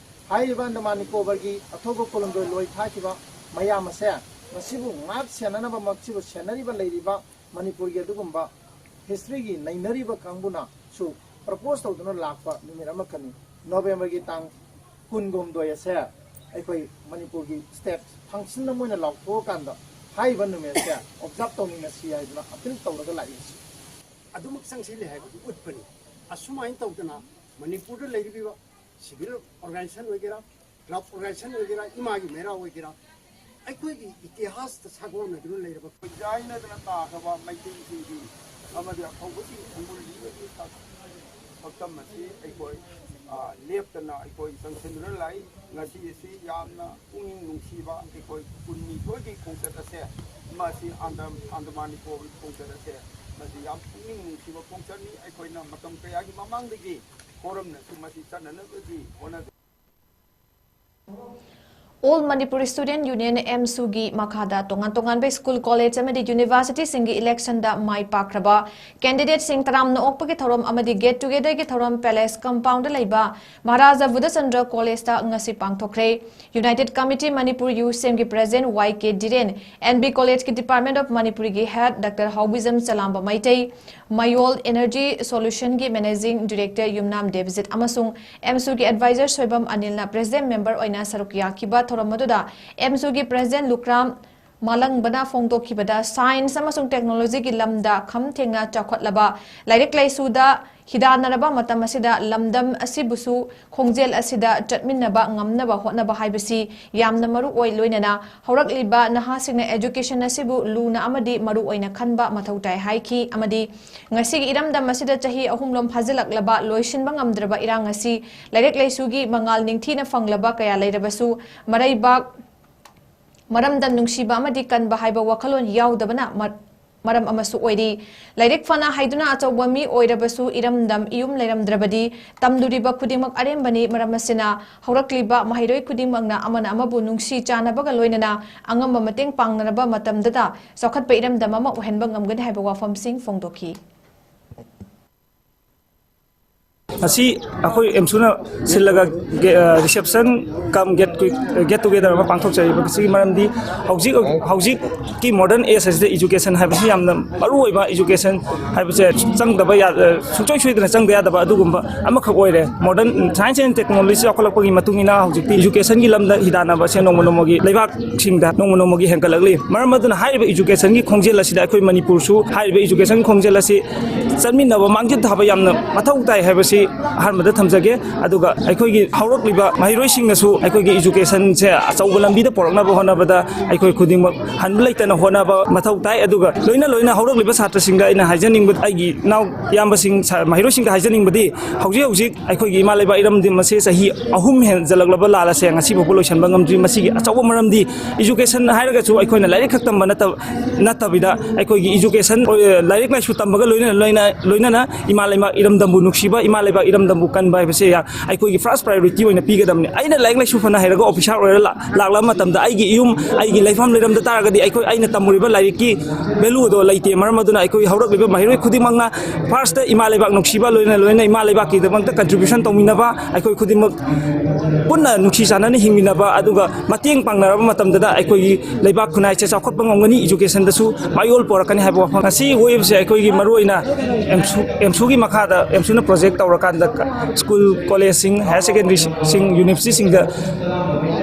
ꯍꯥꯏꯔꯤꯕ ꯑꯟꯗꯃꯥꯟ ꯅꯤꯀꯣꯕꯔꯒꯤ ꯑꯊꯧꯕ ꯀꯨꯂꯨꯝꯗꯣꯏ ꯂꯣꯏ ꯊꯥꯈꯤꯕ ꯃꯌꯥꯝ ꯑꯁꯦ ꯃꯁꯤꯕꯨ ꯉꯥꯛ ꯁꯦꯟꯅꯅꯕ, ꯃꯁꯤꯕꯨ ꯁꯦꯟꯅꯔꯤꯕ ꯂꯩꯔꯤꯕ ꯃꯅꯤꯄꯨꯔꯒꯤ ꯑꯗꯨꯒꯨꯝꯕ ꯍꯤꯁꯇ꯭ꯔꯤꯒꯤ ꯅꯩꯅꯔꯤꯕ ꯀꯥꯡꯕꯨꯅꯁꯨ ꯄ꯭ꯔꯄꯣꯁ ꯇꯧꯗꯨꯅ ꯂꯥꯛꯄ ꯅꯨꯃꯤꯠ ꯑꯃꯈꯛꯅꯤ꯫ ꯅꯣꯕꯦꯝꯕꯔꯒꯤ ꯇꯥꯡ ꯀꯨꯟꯒ ꯍꯨꯝꯗꯣꯏ ꯑꯁꯦ ꯑꯩꯈꯣꯏ ꯃꯅꯤꯄꯨꯔꯒꯤ ꯁ꯭ꯇꯦꯠ ꯐꯪꯁꯟ ꯑꯃ ꯑꯣꯏꯅ ꯂꯥꯎꯊꯣꯛꯑꯀꯥꯟꯗ ꯍꯥꯏꯔꯤꯕ ꯅꯨꯃꯤꯠ ꯑꯁꯦ ꯑꯣꯕꯖꯥꯔꯕ ꯇꯧꯃꯤꯟꯅꯁꯤ ꯍꯥꯏꯗꯨꯅ ꯑꯄꯤꯜ ꯇꯧꯔꯒ ꯂꯥꯛꯏ꯫ ꯑꯁꯤ ꯑꯗꯨꯃꯛ ꯆꯪꯁꯤꯜꯂꯦ ꯍꯥꯏꯕꯗꯨ ꯎꯠꯄꯅꯤ꯫ ꯑꯁꯨꯃꯥꯏꯅ ꯇꯧꯗꯅ ꯃꯅꯤꯄꯨꯔꯗ ꯂꯩꯔꯤꯕ ꯁꯤꯚꯤꯜ ꯑꯣꯔꯒꯅꯥꯏꯖꯦꯁꯟ ꯑꯣꯏꯒꯦꯔꯥ, ꯀ꯭ꯂꯕ ꯑꯣꯔꯒꯅꯥꯏꯖꯦꯁꯟ ꯑꯣꯏꯒꯦꯔꯥ, ꯏꯃꯥꯒꯤ ꯃꯩꯔꯥ ꯑꯣꯏꯒꯦꯔꯥ, ꯑꯩꯈꯣꯏꯒꯤ ꯏꯇꯤꯍꯥꯁꯇ ꯁꯥꯒꯣꯟꯅꯗꯨꯅ ꯂꯩꯔꯕ ꯈꯣꯏꯖꯥꯏꯅꯗꯅ ꯇꯥꯈ꯭ꯔꯕ ꯃꯩꯇꯩꯁꯤꯡꯒꯤ ꯑꯃꯗꯤ ꯑꯐꯧꯕꯁꯤꯡ ꯈꯣꯡꯒꯨꯜ ꯂꯤꯕꯒꯤ ꯁꯛꯇꯝ ꯑꯁꯤ ꯑꯩꯈꯣꯏ, ꯑ, ꯂꯦꯞꯇꯅ ꯑꯩꯈꯣꯏ ꯆꯪꯁꯤꯟꯗꯨꯅ ꯂꯥꯛꯏ꯫ ꯉꯁꯤ ꯑꯁꯤ ꯌꯥꯝꯅ ꯄꯨꯛꯅꯤꯡ ꯅꯨꯡꯁꯤꯕ, ꯑꯩꯈꯣꯏ ꯀꯨꯟꯅꯤꯊꯣꯏꯒꯤ ꯈꯣꯡꯆꯠ ꯑꯁꯦ, ꯃꯁꯤ ꯑꯟꯗ-, ꯑꯟꯗꯃꯥꯟ ꯅꯤꯀꯣꯕꯔꯒꯤ ꯈꯣꯡꯆꯠ ꯑꯁꯦ, ꯃꯁꯤ ꯌꯥꯝ ꯄꯨꯛꯅꯤꯡ ꯅꯨꯡꯁꯤꯕ ꯈꯣꯡꯆꯠꯅꯤ꯫ ꯑꯩꯈꯣꯏꯅ ꯃꯇꯝ ꯀꯌꯥꯒꯤ ꯃꯃꯥꯡꯗꯒꯤ ꯐꯣꯔꯝꯅꯁꯨ ꯃꯁꯤ ꯆꯠꯅꯅꯕꯒꯤ ꯍꯣꯠꯅꯖꯩ꯫ All Manipur Student Union, AMSU ꯒꯤ ꯃꯈꯥꯗ ꯇꯣꯉꯥꯟ ꯇꯣꯉꯥꯟꯕ ꯁ꯭ꯀꯨꯜ, ꯀꯣꯂꯦꯖ ꯑꯃꯗꯤ ꯌꯨꯅꯤꯚꯔꯁꯤꯇꯤꯁꯤꯡꯒꯤ ꯏꯂꯦꯛꯁꯟꯗ ꯃꯥꯏ ꯄꯥꯛꯈ꯭ꯔꯕ ꯀꯦꯟꯗꯤꯗꯦꯠꯁꯤꯡ ꯇꯔꯥꯝꯅ ꯑꯣꯛꯄꯒꯤ ꯊꯧꯔꯝ ꯑꯃꯗꯤ ꯒꯦꯠ ꯇꯨꯒꯦꯗꯔꯒꯤ ꯊꯧꯔꯝ ꯄꯦꯂꯦꯁ ꯀꯝꯄꯥꯎꯟꯗ ꯂꯩꯕ ꯃꯍꯥꯔꯥꯖꯥ ꯕꯨꯙꯆꯟꯗ꯭ꯔ ꯀꯣꯂꯦꯖꯇ ꯉꯁꯤ ꯄꯥꯡꯊꯣꯛꯈ꯭ꯔꯦ꯫ United Committee Manipur, U C ꯑꯦꯝꯒꯤ president Y K Dhiren, N B ꯀꯣꯂꯦꯖꯀꯤ ꯗꯤꯄꯥꯔꯠꯃꯦꯟꯠ ꯑꯣꯐ ꯃꯅꯤꯄꯨꯔꯤꯒꯤ head doctor Haobijam Chalamba Meitei, Mayol energy ꯁꯣꯂꯨꯁꯟꯒꯤ ꯃꯦꯅꯦꯖꯤꯡ ꯗꯤꯔꯦꯛꯇꯔ ꯌꯨꯝꯅꯥꯝ ꯗꯦꯕꯖꯤꯠ ꯑꯃꯁꯨꯡ ꯑꯦꯝꯁꯨꯒꯤ ꯑꯦꯗꯚꯥꯏꯖꯔ ꯁꯣꯏꯕꯝ ꯑꯅꯤꯜꯅ ꯄ꯭ꯔꯦꯁꯤꯗꯦꯟꯠ ꯃꯦꯝꯕꯔ ꯑꯣꯏꯅ ꯁꯔꯨꯛ ꯌꯥꯈꯤꯕ ꯊꯧꯔꯝ ꯑꯗꯨꯗ ꯑꯦꯝꯁꯨꯒꯤ ꯄ꯭ꯔꯦꯁꯤꯗꯦꯟꯠ ꯂꯨꯈ꯭ꯔꯥꯝ ꯃꯥꯂꯪꯕꯅ ꯐꯣꯡꯗꯣꯛꯈꯤꯕꯗ, ꯁꯥꯏꯟꯁ ꯑꯃꯁꯨꯡ ꯇꯦꯛꯅꯣꯂꯣꯖꯤꯒꯤ ꯂꯝꯗ ꯈꯝ ꯊꯦꯡꯅ ꯆꯥꯎꯈꯠꯂꯕ, ꯂꯥꯏꯔꯤꯛ ꯂꯥꯏꯁꯨꯗ ꯍꯤꯗꯥꯟꯅꯔꯕ ꯃꯇꯝ ꯑꯁꯤꯗ ꯂꯝꯗꯝ ꯑꯁꯤꯕꯨꯁꯨ ꯈꯣꯡꯖꯦꯜ ꯑꯁꯤꯗ ꯆꯠꯃꯤꯟꯅꯕ ꯉꯝꯅꯕ ꯍꯣꯠꯅꯕ ꯍꯥꯏꯕꯁꯤ ꯌꯥꯝꯅ ꯃꯔꯨ ꯑꯣꯏ, ꯂꯣꯏꯅꯅ ꯍꯧꯔꯛꯂꯤꯕ ꯅꯍꯥꯁꯤꯡꯅ ꯑꯦꯖꯨꯀꯦꯁꯟ ꯑꯁꯤꯕꯨ ꯂꯨꯅ ꯑꯃꯗꯤ ꯃꯔꯨ ꯑꯣꯏꯅ ꯈꯟꯕ ꯃꯊꯧ ꯇꯥꯏ ꯍꯥꯏꯈꯤ꯫ ꯑꯃꯗꯤ ꯉꯁꯤꯒꯤ ꯏꯔꯝꯗꯝ ꯑꯁꯤꯗ ꯆꯍꯤ ꯑꯍꯨꯝꯂꯣꯝ ꯐꯥꯖꯤꯜꯂꯛꯂꯕ ꯂꯣꯏꯁꯤꯟꯕ ꯉꯝꯗ꯭ꯔꯕ ꯏꯔꯥꯡ ꯑꯁꯤ ꯂꯥꯏꯔꯤꯛ ꯂꯥꯏꯁꯨꯒꯤ ꯃꯉꯥꯜ ꯅꯤꯡꯊꯤꯅ ꯐꯪꯂꯕ ꯀꯌꯥ ꯂꯩꯔꯕꯁꯨ ꯃꯔꯩꯕꯥꯛ ꯃꯔꯝꯗꯝ ꯅꯨꯡꯁꯤꯕ ꯑꯃꯗꯤ ꯀꯟꯕ ꯍꯥꯏꯕ ꯋꯥꯈꯜꯂꯣꯟ ꯌꯥꯎꯗꯕꯅ ꯃ-, ꯃꯔꯝ ꯑꯃꯁꯨ ꯑꯣꯏꯔꯤ꯫ ꯂꯥꯏꯔꯤꯛ ꯐꯅ ꯍꯩꯗꯨꯅ ꯑꯆꯧꯕ ꯃꯤ ꯑꯣꯏꯔꯕꯁꯨ ꯏꯔꯝꯗꯝ ꯏꯌꯨꯝ ꯂꯩꯔꯝꯗ꯭ꯔꯕꯗꯤ ꯇꯝꯂꯨꯔꯤꯕ ꯈꯨꯗꯤꯡꯃꯛ ꯑꯔꯦꯝꯕꯅꯤ꯫ ꯃꯔꯝ ꯑꯁꯤꯅ ꯍꯧꯔꯛꯂꯤꯕ ꯃꯍꯩꯔꯣꯏ ꯈꯨꯗꯤꯡꯃꯛꯅ ꯑꯃꯅ ꯑꯃꯕꯨ ꯅꯨꯡꯁꯤ ꯆꯥꯟꯅꯕꯒ ꯂꯣꯏꯅꯅ ꯑꯉꯝꯕ ꯃꯇꯦꯡ ꯄꯥꯡꯅꯔꯕ ꯃꯇꯝꯗꯇ ꯆꯥꯎꯈꯠꯄ ꯏꯔꯝꯗꯝ ꯑꯃ ꯑꯣꯏꯍꯟꯕ ꯉꯝꯒꯅꯤ ꯍꯥꯏꯕ ꯋꯥꯐꯝꯁꯤꯡ ꯐꯣꯡꯗꯣꯛꯈꯤ꯫ ꯉꯁꯤ ꯑꯩꯈꯣꯏ ꯑꯦꯝꯁꯨꯅ ꯁꯤꯜꯂꯒ ꯒꯦ-, ꯑ, reception cum get to-, get together ꯑꯃ ꯄꯥꯡꯊꯣꯛꯆꯔꯤꯕ꯫ ꯃꯁꯤꯒꯤ ꯃꯔꯝꯗꯤ ꯍꯧꯖꯤꯛ, ꯍꯧꯖꯤꯛꯀꯤ modern age ꯑꯁꯤꯗ education ꯍꯥꯏꯕꯁꯤ ꯌꯥꯝꯅ ꯃꯔꯨ ꯑꯣꯏꯕ, education ꯍꯥꯏꯕꯁꯦ ꯆꯪꯗꯕ ꯌꯥ-, ꯑ, ꯁꯨꯡꯁꯣꯏ ꯁꯣꯏꯗꯅ ꯆꯪꯗ ꯌꯥꯗꯕ ꯑꯗꯨꯒꯨꯝꯕ ꯑꯃꯈꯛ ꯑꯣꯏꯔꯦ꯫ Modern science and technology ꯆꯥꯎꯈꯠꯂꯛꯄꯒꯤ ꯃꯇꯨꯡ ꯏꯟꯅ ꯍꯧꯖꯤꯛꯇꯤ educationꯒꯤ ꯂꯝꯗ ꯍꯤꯗꯥꯟꯅꯕꯁꯦ ꯅꯣꯡꯃ ꯅꯣꯡꯃꯒꯤ ꯂꯩꯕꯥꯛꯁꯤꯡꯗ ꯅꯣꯡꯃ ꯅꯣꯡꯃꯒꯤ ꯍꯦꯟꯒꯠꯂꯛꯂꯤ꯫ ꯃꯔꯝ ꯑꯗꯨꯅ ꯍꯥꯏꯔꯤꯕ educationꯒꯤ ꯈꯣꯡꯖꯦꯜ ꯑꯁꯤꯗ ꯑꯩꯈꯣꯏ ꯃꯅꯤꯄꯨꯔꯁꯨ ꯍꯥꯏꯔꯤꯕ education ꯈꯣꯡꯖꯦꯜ ꯑꯁꯤ ꯆꯠꯃꯤꯟꯅꯕ, ꯃꯥꯡꯖꯤꯜ ꯊꯥꯕ ꯌꯥꯝꯅ ꯃꯊꯧ ꯇꯥꯏ ꯍꯥꯏꯕꯁꯤ ꯑꯍꯥꯟꯕꯗ ꯊꯝꯖꯒꯦ꯫ ꯑꯗꯨꯒ ꯑꯩꯈꯣꯏꯒꯤ ꯍꯧꯔꯛꯂꯤꯕ ꯃꯍꯩꯔꯣꯏꯁꯤꯡꯅꯁꯨ ꯑꯩꯈꯣꯏꯒꯤ educationꯁꯦ ꯑꯆꯧꯕ ꯂꯝꯕꯤꯗ ꯄꯨꯔꯛꯅꯕ ꯍꯣꯠꯅꯕꯗ ꯑꯩꯈꯣꯏ ꯈꯨꯗꯤꯡꯃꯛ ꯍꯟꯕ ꯂꯩꯇꯅ ꯍꯣꯠꯅꯕ ꯃꯊꯧ ꯇꯥꯏ꯫ ꯑꯗꯨꯒ ꯂꯣꯏꯅ ꯂꯣꯏꯅ ꯍꯧꯔꯛꯂꯤꯕ ꯁꯥꯇ꯭ꯔꯁꯤꯡꯗ ꯑꯩꯅ ꯍꯥꯏꯖꯅꯤꯡꯕ, ꯑꯩꯒꯤ ꯏꯅꯥꯎ ꯏꯌꯥꯝꯕꯁꯤꯡ, ꯁꯥ-, ꯃꯍꯩꯔꯣꯏꯁꯤꯡꯗ ꯍꯥꯏꯖꯅꯤꯡꯕꯗꯤ, ꯍꯧꯖꯤꯛ ꯍꯧꯖꯤꯛ ꯑꯩꯈꯣꯏꯒꯤ ꯏꯃꯥ ꯂꯩꯕꯥꯛ ꯏꯔꯝꯗꯝ ꯑꯁꯦ ꯆꯍꯤ ꯑꯍꯨꯝ ꯍꯦꯟꯖꯜꯂꯛꯂꯕ ꯂꯥꯜ ꯑꯁꯦ ꯉꯁꯤ ꯐꯥꯎꯕ ꯂꯣꯏꯁꯤꯟꯕ ꯉꯝꯗ꯭ꯔꯤ꯫ ꯃꯁꯤꯒꯤ ꯑꯆꯧꯕ ꯃꯔꯝꯗꯤ education ꯍꯥꯏꯔꯒꯁꯨ ꯑꯩꯈꯣꯏꯅ ꯂꯥꯏꯔꯤꯛ ꯈꯛ ꯇꯝꯕ ꯅꯠꯇꯕ, ꯅꯠꯇꯕꯤꯗ ꯑꯩꯈꯣꯏꯒꯤ education, ꯑ, ꯂꯥꯏꯔꯤꯛ ꯂꯥꯏꯁꯨ ꯇꯝꯕꯒ ꯂꯣꯏꯅꯅ, ꯂꯣꯏꯅ, ꯂꯣꯏꯅꯅ ꯏꯃꯥ ꯂꯩꯕꯥꯛ ꯏꯔꯝꯗꯝꯕꯨ ꯅꯨꯡꯁꯤꯕ, ꯏꯃꯥ ꯂꯩꯕꯥꯛ ꯏꯔꯝꯗꯝꯕꯨ ꯀꯟꯕ ꯍꯥꯏꯕꯁꯦ ꯑꯩꯈꯣꯏꯒꯤ ꯐꯥꯔꯁ ꯄ꯭ꯔꯥꯏꯌꯣꯔꯤꯇꯤ ꯑꯣꯏꯅ ꯄꯤꯒꯗꯕꯅꯤ꯫ ꯑꯩꯅ ꯂꯥꯏꯔꯤꯛ ꯂꯥꯏꯁꯨ ꯐꯅ ꯍꯩꯔꯒ ꯑꯣꯐꯤꯁꯥꯔ ꯑꯣꯏꯔ ꯂꯥꯛꯂꯕ ꯃꯇꯝꯗ ꯑꯩꯒꯤ ꯌꯨꯝ, ꯑꯩꯒꯤ ꯂꯩꯐꯝ ꯂꯩꯔꯝꯗ ꯇꯥꯔꯒꯗꯤ ꯑꯩꯈꯣꯏ, ꯑꯩꯅ ꯇꯝꯃꯨꯔꯤꯕ ꯂꯥꯏꯔꯤꯛꯀꯤ ꯚꯦꯂꯨꯗꯣ ꯂꯩꯇꯦ꯫ ꯃꯔꯝ ꯑꯗꯨꯅ ꯑꯩꯈꯣꯏ ꯍꯧꯔꯛꯂꯤꯕ ꯃꯍꯩꯔꯣꯏ ꯈꯨꯗꯤꯡꯃꯛꯅ ꯐꯥꯔꯁꯇ ꯏꯃꯥ ꯂꯩꯕꯥꯛ ꯅꯨꯡꯁꯤꯕ, ꯂꯣꯏꯅ ꯂꯣꯏꯅ ꯏꯃꯥ ꯂꯩꯕꯥꯛꯀꯤꯗꯃꯛꯇ ꯀꯟꯇ꯭ꯔꯤꯕ꯭ꯌꯨꯁꯟ ꯇꯧꯃꯤꯟꯅꯕ, ꯑꯩꯈꯣꯏ ꯈꯨꯗꯤꯡꯃꯛ ꯄꯨꯟꯅ ꯅꯨꯡꯁꯤ ꯆꯥꯟꯅꯅ ꯍꯤꯡꯃꯤꯟꯅꯕ, ꯑꯗꯨꯒ ꯃꯇꯦꯡ ꯄꯥꯡꯅꯔꯕ ꯃꯇꯝꯗꯗ ꯑꯩꯈꯣꯏꯒꯤ ꯂꯩꯕꯥꯛ ꯈꯨꯟꯅꯥꯏꯁꯦ ꯆꯥꯎꯈꯠꯄ ꯉꯝꯒꯅꯤ, ꯏꯖꯨꯀꯦꯁꯟꯗꯁꯨ ꯃꯥꯏꯑꯣꯜ ꯄꯣꯔꯛꯀꯅꯤ ꯍꯥꯏꯕ ꯋꯥꯐꯝ꯫ ꯉꯁꯤ ꯑꯣꯏꯕꯁꯦ ꯑꯩꯈꯣꯏꯒꯤ ꯃꯔꯨꯑꯣꯏꯅ ꯑꯦꯝꯁꯨ, ꯑꯦꯝꯁꯨꯒꯤ ꯃꯈꯥꯗ, ꯑꯦꯝꯁꯨꯅ ꯄ꯭ꯔꯣꯖꯦꯛ ꯇꯧꯔꯀꯥꯟꯗ ꯁ꯭ꯀꯨꯜ, ꯀꯣꯂꯦꯖꯁꯤꯡ, ꯍꯥꯌꯔ ꯁꯦꯀꯦꯟꯗꯔꯤꯁꯤꯡ, ꯌꯨꯅꯤꯚꯔꯁꯤꯇꯤꯁꯤꯡꯗ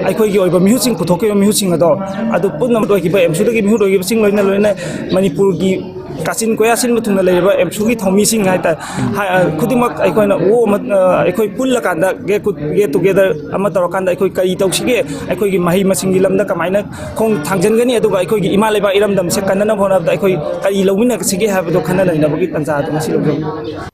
ꯑꯩꯈꯣꯏꯒꯤ ꯑꯣꯏꯕ ꯃꯤꯍꯨꯠꯁꯤꯡ ꯄꯨꯊꯣꯛꯈꯤꯕ ꯃꯤꯍꯨꯠꯁꯤꯡ ꯑꯗꯣ, ꯑꯗꯨ ꯄꯨꯟꯅ ꯑꯣꯏꯈꯤꯕ, ꯑꯦꯝꯁꯨꯗꯒꯤ ꯃꯤꯍꯨꯠ ꯑꯣꯏꯈꯤꯕꯁꯤꯡ ꯂꯣꯏꯅ ꯂꯣꯏꯅ ꯃꯅꯤꯄꯨꯔꯒꯤ ꯀꯥꯆꯤꯟ ꯀꯣꯌꯥ ꯁꯤꯟꯕ ꯊꯨꯡꯅ ꯂꯩꯔꯤꯕ ꯑꯦꯝꯁꯨꯒꯤ ꯊꯧꯃꯤꯁꯤꯡ ꯍꯥꯏꯇꯥꯔꯦ, ꯍꯥꯏ-, ꯑ, ꯈꯨꯗꯤꯡꯃꯛ ꯑꯩꯈꯣꯏꯅ ꯋꯣ ꯑꯃ, ꯑ, ꯑꯩꯈꯣꯏ ꯄꯨꯜꯂꯀꯥꯟꯗ, ꯒꯦꯠ ꯇꯨ-, ꯒꯦꯠ ꯇꯨꯒꯦꯗꯔ ꯑꯃ ꯇꯧꯔꯀꯥꯟꯗ ꯑꯩꯈꯣꯏ ꯀꯔꯤ ꯇꯧꯁꯤꯒꯦ, ꯑꯩꯈꯣꯏꯒꯤ ꯃꯍꯩ ꯃꯁꯤꯡꯒꯤ ꯂꯝꯗ ꯀꯃꯥꯏꯅ ꯈꯣꯡ ꯊꯥꯡꯖꯤꯟꯒꯅꯤ, ꯑꯗꯨꯒ ꯑꯩꯈꯣꯏꯒꯤ ꯏꯃꯥ ꯂꯩꯕꯥꯛ ꯏꯔꯝꯗꯝꯁꯦ ꯀꯟꯅꯅꯕ ꯍꯣꯠꯅꯕꯗ ꯑꯩꯈꯣꯏ ꯀꯔꯤ ꯂꯧꯃꯤꯟꯅꯁꯤꯒꯦ ꯍꯥꯏꯕꯗꯣ ꯈꯟꯅ ꯅꯩꯅꯕꯒꯤ ꯇꯥꯟꯖꯥ ꯑꯗꯨ ꯉꯁꯤ ꯂꯧꯖꯕꯅꯤ꯫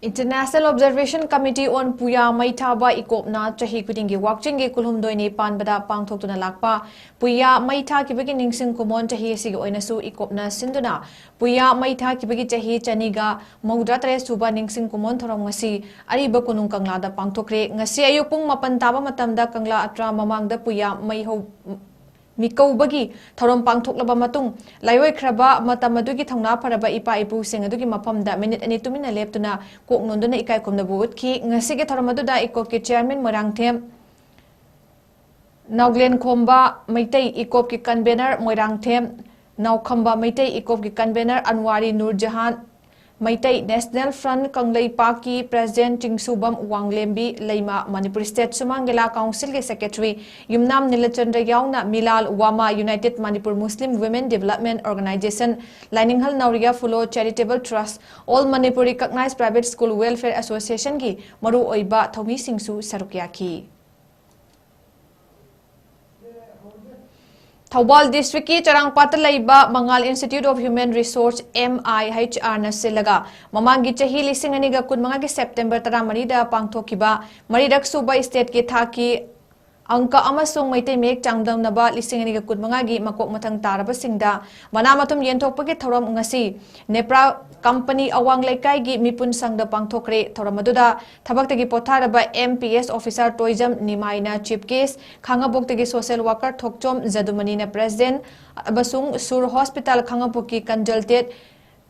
International Observation Committee on ꯄꯨꯌꯥ ꯃꯩ ꯊꯥꯕ ꯏꯀꯣꯞꯅ ꯆꯍꯤ ꯈꯨꯗꯤꯡꯒꯤ ꯋꯥꯛꯆꯤꯡꯒꯤ ꯀꯨꯟꯍꯨꯝꯗꯣꯏꯅꯤ ꯄꯥꯟꯕꯗ ꯄꯥꯡꯊꯣꯛꯇꯨꯅ ꯂꯥꯛꯄ ꯄꯨꯌꯥ ꯃꯩ ꯊꯥꯈꯤꯕꯒꯤ ꯅꯤꯡꯁꯤꯡ ꯈꯨꯃꯣꯟ ꯆꯍꯤ ꯑꯁꯤꯒꯤ ꯑꯣꯏꯅꯁꯨ ꯏꯀꯣꯞꯅ ꯁꯤꯟꯗꯨꯅ ꯄꯨꯌꯥ ꯃꯩ ꯊꯥꯈꯤꯕꯒꯤ ꯆꯍꯤ ꯆꯅꯤꯒ ꯃꯧꯗ꯭ꯔꯥ ꯇꯔꯦꯠ ꯁꯨꯕ ꯅꯤꯡꯁꯤꯡ ꯈꯨꯃꯣꯟ ꯊꯧꯔꯝ ꯉꯁꯤ ꯑꯔꯤꯕ ꯀꯣꯅꯨꯡ ꯀꯪꯂꯥꯗ ꯄꯥꯡꯊꯣꯛꯈ꯭ꯔꯦ꯫ ꯉꯁꯤ ꯑꯌꯨꯛ ꯄꯨꯡ ꯃꯥꯄꯟ ꯇꯥꯕ ꯃꯇꯝꯗ ꯀꯪꯂꯥ ꯑꯇ꯭ꯔꯥ ꯃꯃꯥꯡꯗ ꯄꯨꯌꯥ ꯃꯩ ꯍꯧ-, ꯃꯤꯀꯧꯕꯒꯤ ꯊꯧꯔꯝ ꯄꯥꯡꯊꯣꯛꯂꯕ ꯃꯇꯨꯡ, ꯂꯥꯏꯑꯣꯏꯈ꯭ꯔꯕ ꯃꯇꯝ ꯑꯗꯨꯒꯤ ꯊꯧꯅꯥ ꯐꯔꯕ ꯏꯄꯥ ꯏꯄꯨꯁꯤꯡ ꯑꯗꯨꯒꯤ ꯃꯐꯝꯗ ꯃꯤꯅꯤꯠ ꯑꯅꯤ ꯇꯨꯃꯤꯟꯅ ꯂꯦꯞꯇꯨꯅ ꯀꯣꯛ ꯅꯣꯟꯗꯨꯅ ꯏꯀꯥꯏ ꯈꯨꯝꯅꯕ ꯎꯠꯈꯤ꯫ ꯉꯁꯤꯒꯤ ꯊꯧꯔꯝ ꯑꯗꯨꯗ ꯏꯀꯣꯞꯀꯤ ꯆꯤꯌꯥꯔꯃꯦꯟ ꯃꯣꯏꯔꯥꯡꯊꯦꯝ ꯅꯥꯎꯒ꯭ꯂꯦꯟꯈꯣꯝꯕ ꯃꯩꯇꯩ, ꯏꯀꯣꯞꯀꯤ ꯀꯟꯚꯦꯅꯔ ꯃꯣꯏꯔꯥꯡꯊꯦꯝ ꯅꯥꯎꯈꯝꯕ ꯃꯩꯇꯩ, ꯏꯀꯣꯞꯀꯤ convenor Anwari Noorjahan Meitei, national front ꯀꯪꯂꯩꯄꯥꯛꯀꯤ ꯄ꯭ꯔꯦꯁꯤꯗꯦꯟꯠ ꯆꯤꯡꯁꯨꯕꯝ ꯋꯥꯡꯂꯦꯝꯕꯤ ꯂꯩꯃ, ꯃꯅꯤꯄꯨꯔ ꯁ꯭ꯇꯦꯠ ꯁꯨꯃꯥꯡ ꯂꯤꯂꯥ ꯀꯥꯎꯟꯁꯤꯜꯒꯤ ꯁꯦꯀ꯭ꯔꯦꯇꯔꯤ ꯌꯨꯝꯅꯥꯝ ꯅꯤꯂꯆꯟꯗ꯭ꯔ ꯌꯥꯎꯅ Milal Wama, united Manipur Muslim women development organisation, Laininghal Naoria Phulo charitable trust, all Manipur recognised private school welfare ꯑꯦꯁꯣꯁꯤꯌꯦꯁꯟꯒꯤ ꯃꯔꯨꯑꯣꯏꯕ ꯊꯧꯃꯤꯁꯤꯡꯁꯨ ꯁꯔꯨꯛ ꯌꯥꯈꯤ꯫ ꯊꯧꯕꯥꯜ ꯗꯤꯁꯇ꯭ꯔꯤꯛꯀꯤ ꯆꯔꯥꯡꯄꯥꯠꯇ ꯂꯩꯕ Mangal institute of human resources, M I H ꯑꯥꯔꯅ ꯁꯤꯜꯂꯒ ꯃꯃꯥꯡꯒꯤ ꯆꯍꯤ ꯂꯤꯁꯤꯡ ꯑꯅꯤꯒ ꯀꯨꯟꯃꯉꯥꯒꯤ ꯁꯦꯞꯇꯦꯝꯕꯔ ꯇꯔꯥꯃꯔꯤꯗ ꯄꯥꯡꯊꯣꯛꯈꯤꯕ ꯃꯔꯤꯔꯛ ꯁꯨꯕ ꯁ꯭ꯇꯦꯠꯀꯤ ꯊꯥꯛꯀꯤ ꯑꯪꯀ ꯑꯃꯁꯨꯡ ꯃꯩꯇꯩ ꯃꯌꯦꯛ ꯆꯥꯡꯗꯝꯅꯕ ꯂꯤꯁꯤꯡ ꯑꯅꯤꯒ ꯀꯨꯟꯃꯉꯥꯒꯤ ꯃꯀꯣꯛ ꯃꯊꯪ ꯇꯥꯔꯕꯁꯤꯡꯗ ꯃꯅꯥ ꯃꯊꯨꯝ ꯌꯦꯟꯊꯣꯛꯄꯒꯤ ꯊꯧꯔꯝ ꯉꯁꯤ ꯅꯦꯄ꯭ꯔꯥ ꯀꯝꯄꯅꯤ ꯑꯋꯥꯡ ꯂꯩꯀꯥꯏꯒꯤ ꯃꯤꯄꯨꯟ ꯁꯪꯗ ꯄꯥꯡꯊꯣꯛꯈ꯭ꯔꯦ꯫ ꯊꯧꯔꯝ ꯑꯗꯨꯗ ꯊꯕꯛꯇꯒꯤ ꯄꯣꯊꯥꯔꯕ M P S officer Toijam ꯅꯤꯃꯥꯏꯅ chief guest, ꯈꯥꯉꯕꯣꯛꯇꯒꯤ social worker ꯊꯣꯛꯆꯣꯝ ꯖꯗꯨꯃꯅꯤꯅ president ꯑꯃꯁꯨꯡ ꯁꯨꯔ hospital ꯈꯥꯉꯕꯣꯛꯀꯤ consultant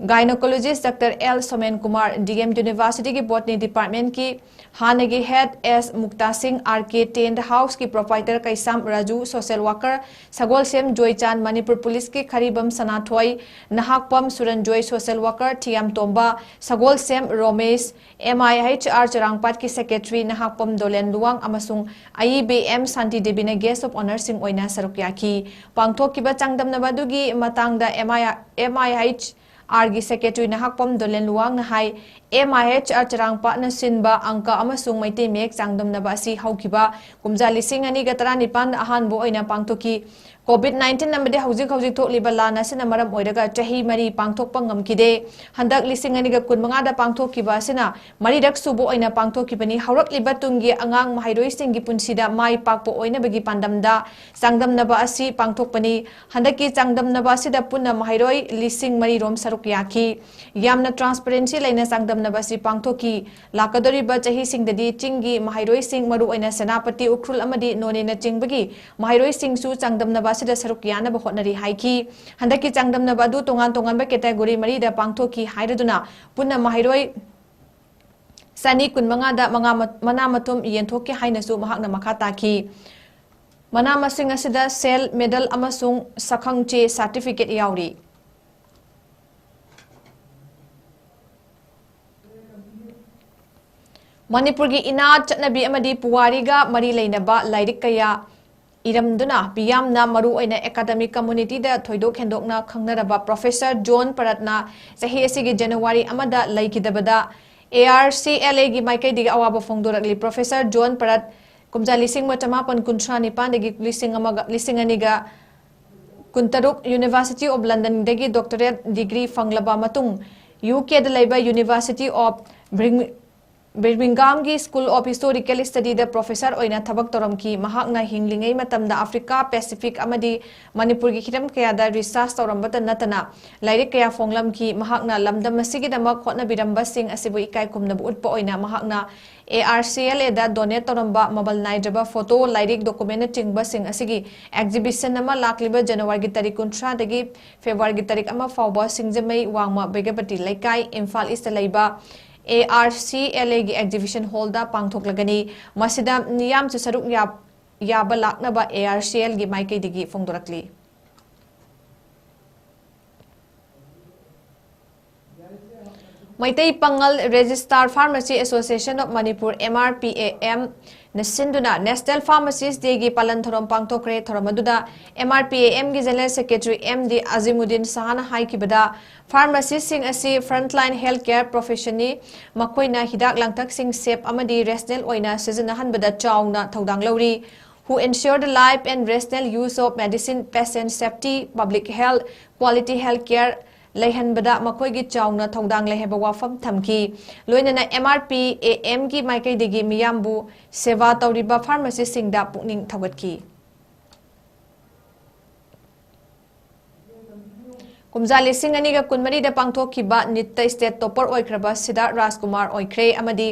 gynecologist Doctor L showman Kumar, D M University ꯒꯤ botany department ꯀꯤ ꯍꯥꯟꯅꯒꯤ head S ꯃꯨꯛꯇꯥ ꯁꯤꯡ, R K Tent House ꯀꯤ proprietor ꯀꯩꯁꯥꯝ ꯔꯥꯖꯨ, social worker ꯁꯒꯣꯜꯁꯦꯝ ꯖꯣꯏꯆꯥꯟ, ꯃꯅꯤꯄꯨꯔ ꯄꯨꯂꯤꯁꯀꯤ ꯈꯔꯤꯕꯝ ꯁꯅꯥꯊꯣꯏ, Nahakpam ꯁꯨꯔꯟꯖꯣꯏ, social worker Thiyam Tomba, Sagolsem ꯔꯣꯃꯦꯁ, M I H R ꯆꯔꯥꯡꯄꯥꯠꯀꯤ secretary Nahakpam ꯗꯣꯂꯦꯟ Luwang ꯑꯃꯁꯨꯡ ꯑꯏꯕꯤ M Shanti ꯗꯦꯕꯤꯅ guest of honour ꯁꯤꯡ ꯑꯣꯏꯅ ꯁꯔꯨꯛ ꯌꯥꯈꯤ꯫ ꯄꯥꯡꯊꯣꯛꯈꯤꯕ ꯆꯥꯡꯗꯝꯅꯕ ꯑꯗꯨꯒꯤ ꯃꯇꯥꯡꯗ M I, M I H R ꯒꯤ secretary Nahakpam ꯗꯣꯂꯦꯟ ꯂꯨꯋꯥꯡꯅ high, M I H R ꯆꯔꯥꯡꯄꯥꯠꯅ ꯁꯤꯟꯕ ꯑꯪꯀ ꯑꯃꯁꯨꯡ ꯃꯩꯇꯩ ꯃꯌꯦꯛ ꯆꯥꯡꯗꯝꯅꯕ ꯑꯁꯤ ꯍꯧꯈꯤꯕ ꯀꯨꯝꯖꯥ ꯂꯤꯁꯤꯡ ꯑꯅꯤꯒ ꯇꯔꯥꯅꯤꯄꯥꯟꯗ ꯑꯍꯥꯟꯕ ꯑꯣꯏꯅ ꯄꯥꯡꯊꯣꯛꯈꯤ꯫ COVID nineteen ꯑꯃꯗꯤ ꯍꯧꯖꯤꯛ ꯍꯧꯖꯤꯛ ꯊꯣꯛꯂꯤꯕ ꯂꯥꯟ ꯑꯁꯤꯅ ꯃꯔꯝ ꯑꯣꯏꯔꯒ ꯆꯍꯤ ꯃꯔꯤ ꯄꯥꯡꯊꯣꯛꯄ ꯉꯝꯈꯤꯗꯦ꯫ ꯍꯟꯗꯛ ꯂꯤꯁꯤꯡ ꯑꯅꯤꯒ ꯀꯨꯟꯃꯉꯥꯗ ꯄꯥꯡꯊꯣꯛꯈꯤꯕ ꯑꯁꯤꯅ ꯃꯔꯤꯔꯛ ꯁꯨꯕ ꯑꯣꯏꯅ ꯄꯥꯡꯊꯣꯛꯈꯤꯕꯅꯤ꯫ ꯍꯧꯔꯛꯂꯤꯕ ꯇꯨꯡꯒꯤ ꯑꯉꯥꯡ ꯃꯍꯩꯔꯣꯏꯁꯤꯡꯒꯤ ꯄꯨꯟꯁꯤꯗ ꯃꯥꯏ ꯄꯥꯛꯄ ꯑꯣꯏꯅꯕꯒꯤ ꯄꯥꯟꯗꯝꯗ ꯆꯥꯡꯗꯝꯅꯕ ꯑꯁꯤ ꯄꯥꯡꯊꯣꯛꯄꯅꯤ꯫ ꯍꯟꯗꯛꯀꯤ ꯆꯥꯡꯗꯝꯅꯕ ꯑꯁꯤꯗ ꯄꯨꯟꯅ ꯃꯍꯩꯔꯣꯏ ꯂꯤꯁꯤꯡ ꯃꯔꯤ ꯔꯣꯝ ꯁꯔꯨꯛ ꯌꯥꯈꯤ꯫ ꯌꯥꯝꯅ transparency ꯂꯩꯅ ꯆꯥꯡꯗꯝꯅꯕ ꯑꯁꯤ ꯄꯥꯡꯊꯣꯛꯈꯤ꯫ ꯂꯥꯛꯀꯗꯧꯔꯤꯕ ꯆꯍꯤꯁꯤꯡꯗꯗꯤ ꯆꯤꯡꯒꯤ ꯃꯍꯩꯔꯣꯏꯁꯤꯡ, ꯃꯔꯨꯑꯣꯏꯅ ꯁꯦꯅꯥꯄꯇꯤ, ꯎꯈ꯭ꯔꯨꯜ ꯑꯃꯗꯤ ꯅꯣꯅꯦꯅꯆꯤꯡꯕꯒꯤ ꯃꯍꯩꯔꯣꯏꯁꯤꯡꯁꯨ ꯆꯥꯡꯗꯝꯅꯕ ꯑꯁꯤꯗ ꯁꯔꯨꯛ ꯌꯥꯅꯕ ꯍꯣꯠꯅꯔꯤ ꯍꯥꯏꯈꯤ꯫ ꯍꯟꯗꯛꯀꯤ ꯆꯥꯡꯗꯝꯅꯕ ꯑꯗꯨ ꯇꯣꯉꯥꯟ ꯇꯣꯉꯥꯟꯕ category ꯃꯔꯤꯗ ꯄꯥꯡꯊꯣꯛꯈꯤ ꯍꯥꯏꯔꯗꯨꯅ ꯄꯨꯟꯅ ꯃꯍꯩꯔꯣꯏ ꯆꯅꯤ ꯀꯨꯟꯃꯉꯥꯗ ꯃꯉꯥ ꯃ-, ꯃꯅꯥ ꯃꯊꯨꯝ ꯌꯦꯟꯊꯣꯛꯈꯤ ꯍꯥꯏꯅꯁꯨ ꯃꯍꯥꯛꯅ ꯃꯈꯥ ꯇꯥꯈꯤ꯫ ꯃꯅꯥ ꯃꯁꯤꯡ ꯑꯁꯤꯗ ꯁꯦꯜ, ꯃꯦꯗꯜ ꯑꯃꯁꯨꯡ ꯁꯛꯈꯪꯆꯦ, certificate ꯌꯥꯎꯔꯤ꯫ ꯃꯅꯤꯄꯨꯔꯒꯤ ꯏꯅꯥꯠ, ꯆꯠꯅꯕꯤ ꯑꯃꯗꯤ ꯄꯨꯋꯥꯔꯤꯒ ꯃꯔꯤ ꯂꯩꯅꯕ ꯂꯥꯏꯔꯤꯛ ꯀꯌꯥ ꯏꯔꯝꯗꯨꯅ ꯃꯤꯌꯥꯝꯅ, ꯃꯔꯨꯑꯣꯏꯅ academic communityꯗ ꯊꯣꯏꯗꯣꯛ ꯍꯦꯟꯗꯣꯛꯅ ꯈꯪꯅꯔꯕ Professor ꯖꯣꯟ ꯄꯔꯠꯅ ꯆꯍꯤ ꯑꯁꯤꯒꯤ ꯖꯅꯋꯥꯔꯤ ꯑꯃꯗ ꯂꯩꯈꯤꯗꯕꯗ A R C L A ꯒꯤ ꯃꯥꯏꯀꯩꯗꯒꯤ ꯑꯋꯥꯕ ꯐꯣꯡꯗꯣꯔꯛꯂꯤ꯫ Professor ꯖꯣꯟ ꯄꯔꯠ ꯀꯨꯝꯖꯥ ꯂꯤꯁꯤꯡ ꯑꯃ ꯆꯃꯥꯄꯟ ꯀꯨꯟꯊ꯭ꯔꯥ ꯅꯤꯄꯥꯟꯗꯒꯤ ꯂꯤꯁꯤꯡ ꯑꯃꯒ, ꯂꯤꯁꯤꯡ ꯑꯅꯤꯒ ꯀꯨꯟꯇꯔꯨꯛ University of Londonꯗꯒꯤ doctorate degree ꯐꯪꯂꯕ ꯃꯇꯨꯡ, UKꯗ ꯂꯩꯕ University of Birming-, ꯕꯤꯔꯃꯤꯡꯒꯥꯝꯒꯤ School of Historical Study the professor ꯑꯣꯏꯅ ꯊꯕꯛ ꯇꯧꯔꯝꯈꯤ꯫ ꯃꯍꯥꯛꯅ ꯍꯤꯡꯂꯤꯉꯩ ꯃꯇꯝꯗ ꯑꯐ꯭ꯔꯤꯀꯥ, ꯄꯦꯁꯤꯐꯤꯛ ꯑꯃꯗꯤ ꯃꯅꯤꯄꯨꯔꯒꯤ ꯍꯤꯔꯝ ꯀꯌꯥꯗ research ꯇꯧꯔꯝꯕꯇ ꯅꯠꯇꯅ ꯂꯥꯏꯔꯤꯛ ꯀꯌꯥ ꯐꯣꯡꯂꯝꯈꯤ꯫ ꯃꯍꯥꯛꯅ ꯂꯝꯗꯝ ꯑꯁꯤꯒꯤꯗꯃꯛ ꯍꯣꯠꯅꯕꯤꯔꯝꯕꯁꯤꯡ ꯑꯁꯤꯕꯨ ꯏꯀꯥꯏ ꯈꯨꯝꯅꯕ ꯎꯠꯄ ꯑꯣꯏꯅ ꯃꯍꯥꯛꯅ A R C L A the donate ꯇꯧꯔꯝꯕ ꯃꯃꯜ ꯅꯥꯏꯗ꯭ꯔꯕ photo, ꯂꯥꯏꯔꯤꯛ, document ꯅꯆꯤꯡꯕꯁꯤꯡ ꯑꯁꯤꯒꯤ exhibition ꯑꯃ ꯂꯥꯛꯂꯤꯕ ꯖꯅꯋꯥꯔꯤꯒꯤ ꯇꯥꯔꯤꯛ ꯀꯨꯟꯊ꯭ꯔꯥꯗꯒꯤ ꯐꯦꯕ꯭ꯔꯨꯋꯥꯔꯤꯒꯤ ꯇꯥꯔꯤꯛ ꯑꯃ ꯐꯥꯎꯕ ꯁꯤꯡꯖꯃꯩ ꯋꯥꯡꯃ ꯕꯦꯒꯄꯇꯤ ꯂꯩꯀꯥꯏ, ꯏꯝꯐꯥꯜ ꯏꯁꯇ ꯂꯩꯕ A R C L A ꯒꯤ exhibition hall ꯗ ꯄꯥꯡꯊꯣꯛꯂꯒꯅꯤ꯫ ꯃꯁꯤꯗ ꯃꯤꯌꯥꯝꯁꯨ ꯁꯔꯨꯛ ꯌꯥ-, ꯌꯥꯕ ꯂꯥꯛꯅꯕ A R C L ꯒꯤ ꯃꯥꯏꯀꯩꯗꯒꯤ ꯐꯣꯡꯗꯣꯔꯛꯂꯤ꯫ ꯃꯩꯇꯩ ꯄꯥꯉꯜ Registrar Pharmacy Association of Manipur, M R P A M, ꯅ ꯁꯤꯟꯗꯨꯅ National Pharmacist Day ꯒꯤ ꯄꯥꯂꯟ ꯊꯧꯔꯝ ꯄꯥꯡꯊꯣꯛꯈ꯭ꯔꯦ꯫ ꯊꯧꯔꯝ ꯑꯗꯨꯗ M R P A M ꯒꯤ General Secretary M D ꯑꯖꯤꯃꯨꯗꯤꯟ ꯁꯍꯥꯅ ꯍꯥꯏꯈꯤꯕꯗ, pharmacist ꯁꯤꯡ ꯑꯁꯤ frontline healthcare profession ꯅꯤ꯫ ꯃꯈꯣꯏꯅ ꯍꯤꯗꯥꯛ ꯂꯥꯡꯊꯛꯁꯤꯡ safe ꯑꯃꯗꯤ rational ꯑꯣꯏꯅ ꯁꯤꯖꯤꯟꯅꯍꯟꯕꯗ ꯆꯥꯎꯅ ꯊꯧꯗꯥꯡ ꯂꯧꯔꯤ꯫ Who ensure the life and rational use of medicine, patient safety, public health, quality health care ꯂꯩꯍꯟꯕꯗ ꯃꯈꯣꯏꯒꯤ ꯆꯥꯎꯅ ꯊꯧꯗꯥꯡ ꯂꯩ ꯍꯥꯏꯕ ꯋꯥꯐꯝ ꯊꯝꯈꯤ꯫ ꯂꯣꯏꯅꯅ M R P A M ꯒꯤ ꯃꯥꯏꯀꯩꯗꯒꯤ ꯃꯤꯌꯥꯝꯕꯨ ꯁꯦꯕꯥ ꯇꯧꯔꯤꯕ pharmacist ꯁꯤꯡꯗ ꯄꯨꯛꯅꯤꯡ ꯊꯧꯒꯠꯈꯤ꯫ ꯀꯨꯝꯖꯥ ꯂꯤꯁꯤꯡ ꯑꯅꯤꯒ ꯀꯨꯟꯃꯔꯤꯗ ꯄꯥꯡꯊꯣꯛꯈꯤꯕ NEET ꯇ state topper ꯑꯣꯏꯈ꯭ꯔꯕ ꯁꯤꯗꯥꯔꯊ ꯔꯥꯖꯀꯨꯃꯥꯔ ꯑꯣꯏꯈ꯭ꯔꯦ ꯑꯃꯗꯤ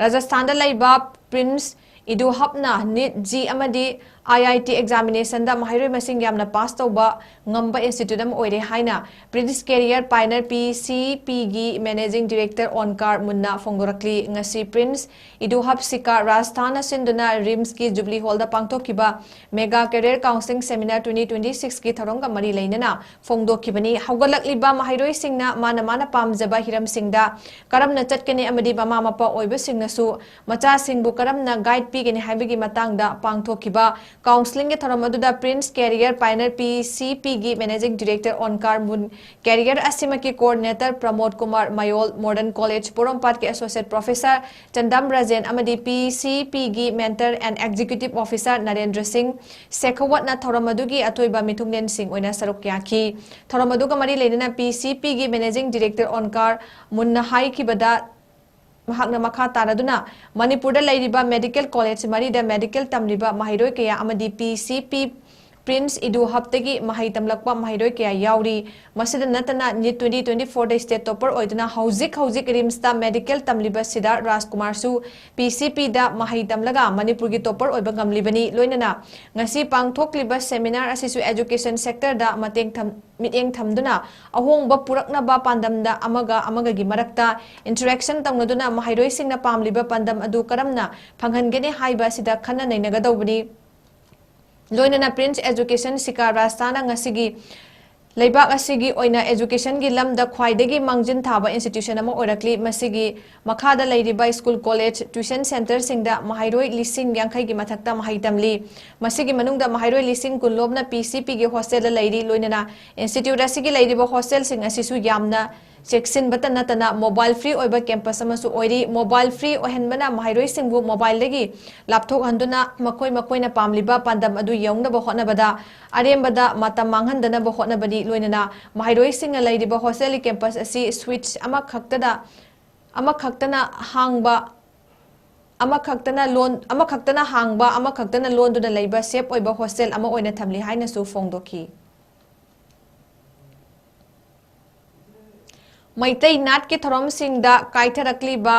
ꯔꯥꯖꯁꯊꯥꯟꯗ ꯂꯩꯕ ꯄ꯭ꯔꯤꯟꯁ ꯏꯗꯨꯍꯕꯅ NEET G ꯑꯃꯗꯤ I I T examination ꯗ ꯃꯍꯩꯔꯣꯏ ꯃꯁꯤꯡ ꯌꯥꯝꯅ pass ꯇꯧꯕ ꯉꯝꯕ institute ꯑꯃ ꯑꯣꯏꯔꯦ ꯍꯥꯏꯅ Prince Career Pioneer P C P ꯒꯤ Managing Director ꯑꯣꯟꯀꯥꯔ ꯃꯨꯟꯅ ꯐꯣꯡꯗꯣꯔꯛꯂꯤ꯫ ꯉꯁꯤ ꯄ꯭ꯔꯤꯟꯁ ꯏꯗꯨꯍꯕ ꯁꯤꯀꯥ ꯔꯥꯖꯁꯊꯥꯟꯅ ꯁꯤꯟꯗꯨꯅ RIMS ꯀꯤ Jubilee Hall ꯗ ꯄꯥꯡꯊꯣꯛꯈꯤꯕ Mega Career Counselling Seminar twenty twenty-six ꯀꯤ ꯊꯧꯔꯝꯒ ꯃꯔꯤ ꯂꯩꯅꯅ ꯐꯣꯡꯗꯣꯛꯈꯤꯕꯅꯤ꯫ ꯍꯧꯒꯠꯂꯛꯂꯤꯕ ꯃꯍꯩꯔꯣꯏꯁꯤꯡꯅ ꯃꯥꯅ ꯃꯥꯅ ꯄꯥꯝꯖꯕ ꯍꯤꯔꯝꯁꯤꯡꯗ ꯀꯔꯝꯅ ꯆꯠꯀꯅꯤ ꯑꯃꯗꯤ ꯃꯃꯥ ꯃꯄꯥ ꯑꯣꯏꯕꯁꯤꯡꯅꯁꯨ ꯃꯆꯥꯁꯤꯡꯕꯨ ꯀꯔꯝꯅ guide ꯄꯤꯒꯅꯤ ꯍꯥꯏꯕꯒꯤ ꯃꯇꯥꯡꯗ ꯄꯥꯡꯊꯣꯛꯈꯤꯕ counselling ꯒꯤ ꯊꯧꯔꯝ ꯑꯗꯨꯗ Prince Career Pioneer P C P ꯒꯤ Managing Director Onkar Moon, career ꯑꯁꯤꯃꯛꯀꯤ coordinator Pramod Kumar Mayol, Modern College ꯄꯣꯔꯣꯝꯄꯥꯠꯀꯤ Associate Professor ꯆꯟꯗꯝ ꯔꯥꯖꯦꯟ ꯑꯃꯗꯤ P C P ꯒꯤ Mentor and Executive Officer Narendra ꯁꯤꯡ ꯁꯦꯈꯋꯠꯅ ꯊꯧꯔꯝ ꯑꯗꯨꯒꯤ ꯑꯊꯣꯏꯕ ꯃꯤꯊꯨꯡꯂꯦꯟꯁꯤꯡ ꯑꯣꯏꯅ ꯁꯔꯨꯛ ꯌꯥꯈꯤ꯫ ꯊꯧꯔꯝ ꯑꯗꯨꯒ ꯃꯔꯤ ꯂꯩꯅꯅ P C P ꯒꯤ Managing Director ꯑꯣꯟꯀꯥꯔ ꯃꯨꯟꯅ ꯍꯥꯏꯈꯤꯕꯗ, ꯃꯍꯥꯛꯅ ꯃꯈꯥ ꯇꯥꯔꯗꯨꯅ ꯃꯅꯤꯄꯨꯔꯗ ꯂꯩꯔꯤꯕ medical college ꯃꯔꯤꯗ medical ꯇꯝꯂꯤꯕ ꯃꯍꯩꯔꯣꯏ ꯀꯌꯥ ꯑꯃꯗꯤ P C P Prince Edu Hubꯇꯒꯤ ꯃꯍꯩ ꯇꯝꯂꯛꯄ ꯃꯍꯩꯔꯣꯏ ꯀꯌꯥ ꯌꯥꯎꯔꯤ꯫ ꯃꯁꯤꯗ ꯅꯠꯇꯅ NEET twenty twenty-fourꯗ state topper ꯑꯣꯏꯗꯨꯅ ꯍꯧꯖꯤꯛ ꯍꯧꯖꯤꯛ RIMSꯇ medical ꯇꯝꯂꯤꯕ ꯁꯤꯗꯥꯔꯠ ꯔꯥꯖꯀꯨꯃꯥꯔꯁꯨ P C Pꯗ ꯃꯍꯩ ꯇꯝꯂꯒ ꯃꯅꯤꯄꯨꯔꯒꯤ topper ꯑꯣꯏꯕ ꯉꯝꯂꯤꯕꯅꯤ꯫ ꯂꯣꯏꯅꯅ ꯉꯁꯤ ꯄꯥꯡꯊꯣꯛꯂꯤꯕ seminar ꯑꯁꯤꯁꯨ education sectorꯗ ꯃꯇꯦꯡ ꯊꯝ-, ꯃꯤꯠꯌꯦꯡ ꯊꯝꯗꯨꯅ ꯑꯍꯣꯡꯕ ꯄꯨꯔꯛꯅꯕ ꯄꯥꯟꯗꯝꯗ ꯑꯃꯒ ꯑꯃꯒꯒꯤ ꯃꯔꯛꯇ interaction ꯇꯧꯅꯗꯨꯅ ꯃꯍꯩꯔꯣꯏꯁꯤꯡꯅ ꯄꯥꯝꯂꯤꯕ ꯄꯥꯟꯗꯝ ꯑꯗꯨ ꯀꯔꯝꯅ ꯐꯪꯍꯟꯒꯅꯤ ꯍꯥꯏꯕ ꯑꯁꯤꯗ ꯈꯟꯅ ꯅꯩꯅꯒꯗꯧꯕꯅꯤ꯫ ꯂꯣꯏꯅꯅ Prince Education ꯁꯤꯀꯥ ꯔꯥꯖꯁꯊꯥꯟꯅ ꯉꯁꯤꯒꯤ ꯂꯩꯕꯥꯛ ꯑꯁꯤꯒꯤ ꯑꯣꯏꯅ educationꯒꯤ ꯂꯝꯗ ꯈ꯭ꯋꯥꯏꯗꯒꯤ ꯃꯥꯡꯖꯤꯟ ꯊꯥꯕ institution ꯑꯃ ꯑꯣꯏꯔꯛꯂꯤ꯫ ꯃꯁꯤꯒꯤ ꯃꯈꯥꯗ ꯂꯩꯔꯤꯕ school, college, tuition centreꯁꯤꯡꯗ ꯃꯍꯩꯔꯣꯏ ꯂꯤꯁꯤꯡ ꯌꯥꯡꯈꯩꯒꯤ ꯃꯊꯛꯇ ꯃꯍꯩ ꯇꯝꯂꯤ꯫ ꯃꯁꯤꯒꯤ ꯃꯅꯨꯡꯗ ꯃꯍꯩꯔꯣꯏ ꯂꯤꯁꯤꯡ ꯀꯨꯟ ꯂꯣꯝꯅ P C Pꯒꯤ hostelꯗ ꯂꯩꯔꯤ꯫ ꯂꯣꯏꯅꯅ institute ꯑꯁꯤꯒꯤ ꯂꯩꯔꯤꯕ hostelꯁꯤꯡ ꯑꯁꯤꯁꯨ ꯌꯥꯝꯅ ꯆꯦꯛꯁꯤꯟꯕꯇ ꯅꯠꯇꯅ mobile free ꯑꯣꯏꯕ campus ꯑꯃꯁꯨ ꯑꯣꯏꯔꯤ꯫ Mobile free ꯑꯣꯏꯍꯟꯕꯅ ꯃꯍꯩꯔꯣꯏꯁꯤꯡꯕꯨ mobileꯗꯒꯤ ꯂꯥꯞꯊꯣꯛꯍꯟꯗꯨꯅ ꯃꯈꯣꯏ ꯃꯈꯣꯏꯅ ꯄꯥꯝꯂꯤꯕ ꯄꯥꯟꯗꯝ ꯑꯗꯨ ꯌꯧꯅꯕ ꯍꯣꯠꯅꯕꯗ ꯑꯔꯦꯝꯕꯗ ꯃꯇꯝ ꯃꯥꯡꯍꯟꯗꯅꯕ ꯍꯣꯠꯅꯕꯅꯤ꯫ ꯂꯣꯏꯅꯅ ꯃꯍꯩꯔꯣꯏꯁꯤꯡꯅ ꯂꯩꯔꯤꯕ hostelꯒꯤ campus ꯑꯁꯤ switch ꯑꯃꯈꯛꯇꯗ, ꯑꯃꯈꯛꯇꯅ ꯍꯥꯡꯕ, ꯑꯃꯈꯛꯇꯅ ꯂꯣꯟ-, ꯑꯃꯈꯛꯇꯅ ꯍꯥꯡꯕ, ꯑꯃꯈꯛꯇꯅ ꯂꯣꯟꯗꯨꯅ ꯂꯩꯕ safe ꯑꯣꯏꯕ hostel ꯑꯃ ꯑꯣꯏꯅ ꯊꯝꯂꯤ ꯍꯥꯏꯅꯁꯨ ꯐꯣꯡꯗꯣꯛꯈꯤ꯫ ꯃꯩꯇꯩ ꯅꯥꯠꯀꯤ ꯊꯧꯔꯝꯁꯤꯡꯗ ꯀꯥꯏꯊꯔꯛꯂꯤꯕ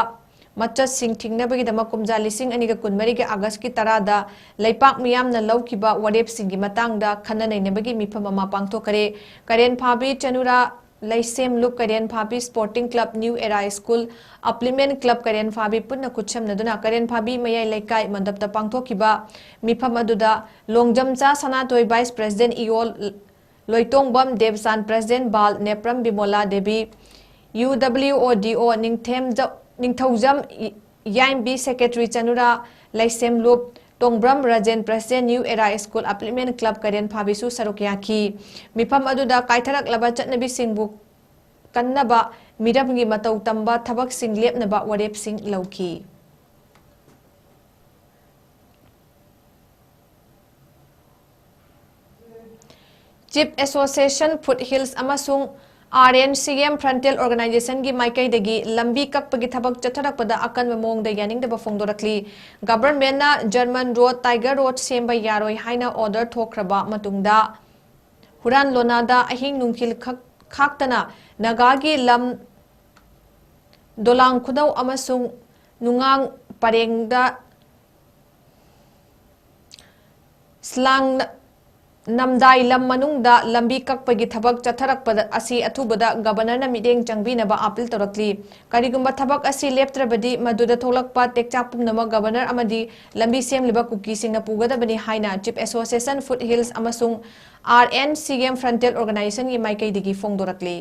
ꯃꯆꯠꯁꯤꯡ ꯊꯤꯡꯅꯕꯒꯤꯗꯃꯛ ꯀꯨꯝꯖꯥ ꯂꯤꯁꯤꯡ ꯑꯅꯤꯒ ꯀꯨꯟꯃꯔꯤꯒꯤ Augustꯀꯤ ꯇꯔꯥꯗ ꯂꯩꯄꯥꯛ ꯃꯤꯌꯥꯝꯅ ꯂꯧꯈꯤꯕ ꯋꯥꯔꯦꯞꯁꯤꯡꯒꯤ ꯃꯇꯥꯡꯗ ꯈꯟꯅ ꯅꯩꯅꯕꯒꯤ ꯃꯤꯐꯝ ꯑꯃ ꯄꯥꯡꯊꯣꯛꯈ꯭ꯔꯦ꯫ ꯀꯔꯦꯟꯐꯥꯕꯤ ꯆꯅꯨꯔꯥ ꯂꯩꯁꯦꯝꯂꯨꯞ ꯀꯔꯦꯟꯐꯥꯕꯤ Sporting Club, New Era School, Upperman Club ꯀꯔꯦꯟꯐꯥꯕꯤ ꯄꯨꯟꯅ ꯈꯨꯠꯁꯝꯅꯗꯨꯅ ꯀꯔꯦꯟꯐꯥꯕꯤ ꯃꯌꯥꯏ ꯂꯩꯀꯥꯏ ꯃꯟꯗꯞꯇ ꯄꯥꯡꯊꯣꯛꯈꯤꯕ ꯃꯤꯐꯝ ꯑꯗꯨꯗ ꯂꯣꯡꯖꯝꯆꯥ ꯁꯅꯥꯇꯣꯏ Vice President, ꯏꯑꯣ ꯂꯣꯏꯇꯣꯡꯕꯝ ꯗꯦꯕꯆꯥꯟ President, ꯕꯥꯜ ꯅꯦꯄ꯭ꯔꯝ ꯕꯤꯃꯣꯂꯥ ꯗꯦꯕꯤ, UWODO ꯅꯤꯡꯊꯦꯝꯖ-, ꯅꯤꯡꯊꯧꯖꯝ ꯌꯥꯏꯝꯕꯤ Secretary ꯆꯅꯨꯔꯥ ꯂꯩꯁꯦꯝꯂꯨꯞ, ꯇꯣꯡꯕ꯭ꯔꯝ Rajen President, New Era School, Upperman Club ꯀꯔꯦꯟꯐꯥꯕꯤꯁꯨ ꯁꯔꯨꯛ ꯌꯥꯈꯤ꯫ ꯃꯤꯐꯝ ꯑꯗꯨꯗ ꯀꯥꯏꯊꯔꯛꯂꯕ ꯆꯠꯅꯕꯤꯁꯤꯡꯕꯨ ꯀꯟꯅꯕ, ꯃꯤꯔꯝꯒꯤ ꯃꯇꯧ ꯇꯝꯕ ꯊꯕꯛꯁꯤꯡ ꯂꯦꯞꯅꯕ ꯋꯥꯔꯦꯞꯁꯤꯡ ꯂꯧꯈꯤ꯫ Chief Association Foothills ꯑꯃꯁꯨꯡ RNCM Frontier Organization ꯒꯤ ꯃꯥꯏꯀꯩꯗꯒꯤ ꯂꯝꯕꯤ ꯀꯛꯄꯒꯤ ꯊꯕꯛ ꯆꯠꯊꯔꯛꯄꯗ ꯑꯀꯟꯕ ꯃꯑꯣꯡꯗ ꯌꯥꯅꯤꯡꯗꯕ ꯐꯣꯡꯗꯣꯔꯛꯂꯤ꯫ Government ꯅ German road, Tiger road ꯁꯦꯝꯕ ꯌꯥꯔꯣꯏ ꯍꯥꯏꯅ order ꯊꯣꯛꯈ꯭ꯔꯕ ꯃꯇꯨꯡꯗ ꯍꯨꯔꯥꯟ ꯂꯣꯅꯥꯗ ꯑꯍꯤꯡ ꯅꯨꯡꯊꯤꯜ ꯈꯛ-, ꯈꯥꯛꯇꯅ ꯅꯥꯒꯥꯒꯤ ꯂꯝ ꯗꯣꯂꯥꯡ ꯈꯨꯅꯧ ꯑꯃꯁꯨꯡ ꯅꯨꯡꯉꯥꯡ ꯄꯔꯦꯡꯗ ꯁꯂꯥꯡ ꯅꯝꯗꯥꯏ ꯂꯝ ꯃꯅꯨꯡꯗ ꯂꯝꯕꯤ ꯀꯛꯄꯒꯤ ꯊꯕꯛ ꯆꯠꯊꯔꯛꯄꯗ ꯑꯁꯤ ꯑꯊꯨꯕꯗ Governor ꯅ ꯃꯤꯠꯌꯦꯡ ꯆꯪꯕꯤꯅꯕ appeal ꯇꯧꯔꯛꯂꯤ꯫ ꯀꯔꯤꯒꯨꯝꯕ ꯊꯕꯛ ꯑꯁꯤ ꯂꯦꯞꯇ꯭ꯔꯕꯗꯤ ꯃꯗꯨꯗ ꯊꯣꯛꯂꯛꯄ ꯇꯦꯛꯆꯥꯛ ꯄꯨꯝꯅꯃꯛ Governor ꯑꯃꯗꯤ ꯂꯝꯕꯤ ꯁꯦꯝꯂꯤꯕ ꯀꯨꯀꯤꯁꯤꯡꯅ ꯄꯨꯒꯗꯕꯅꯤ ꯍꯥꯏꯅ Chief Association Foothills ꯑꯃꯁꯨꯡ RNCM Frontier Organization ꯒꯤ ꯃꯥꯏꯀꯩꯗꯒꯤ ꯐꯣꯡꯗꯣꯔꯛꯂꯤ꯫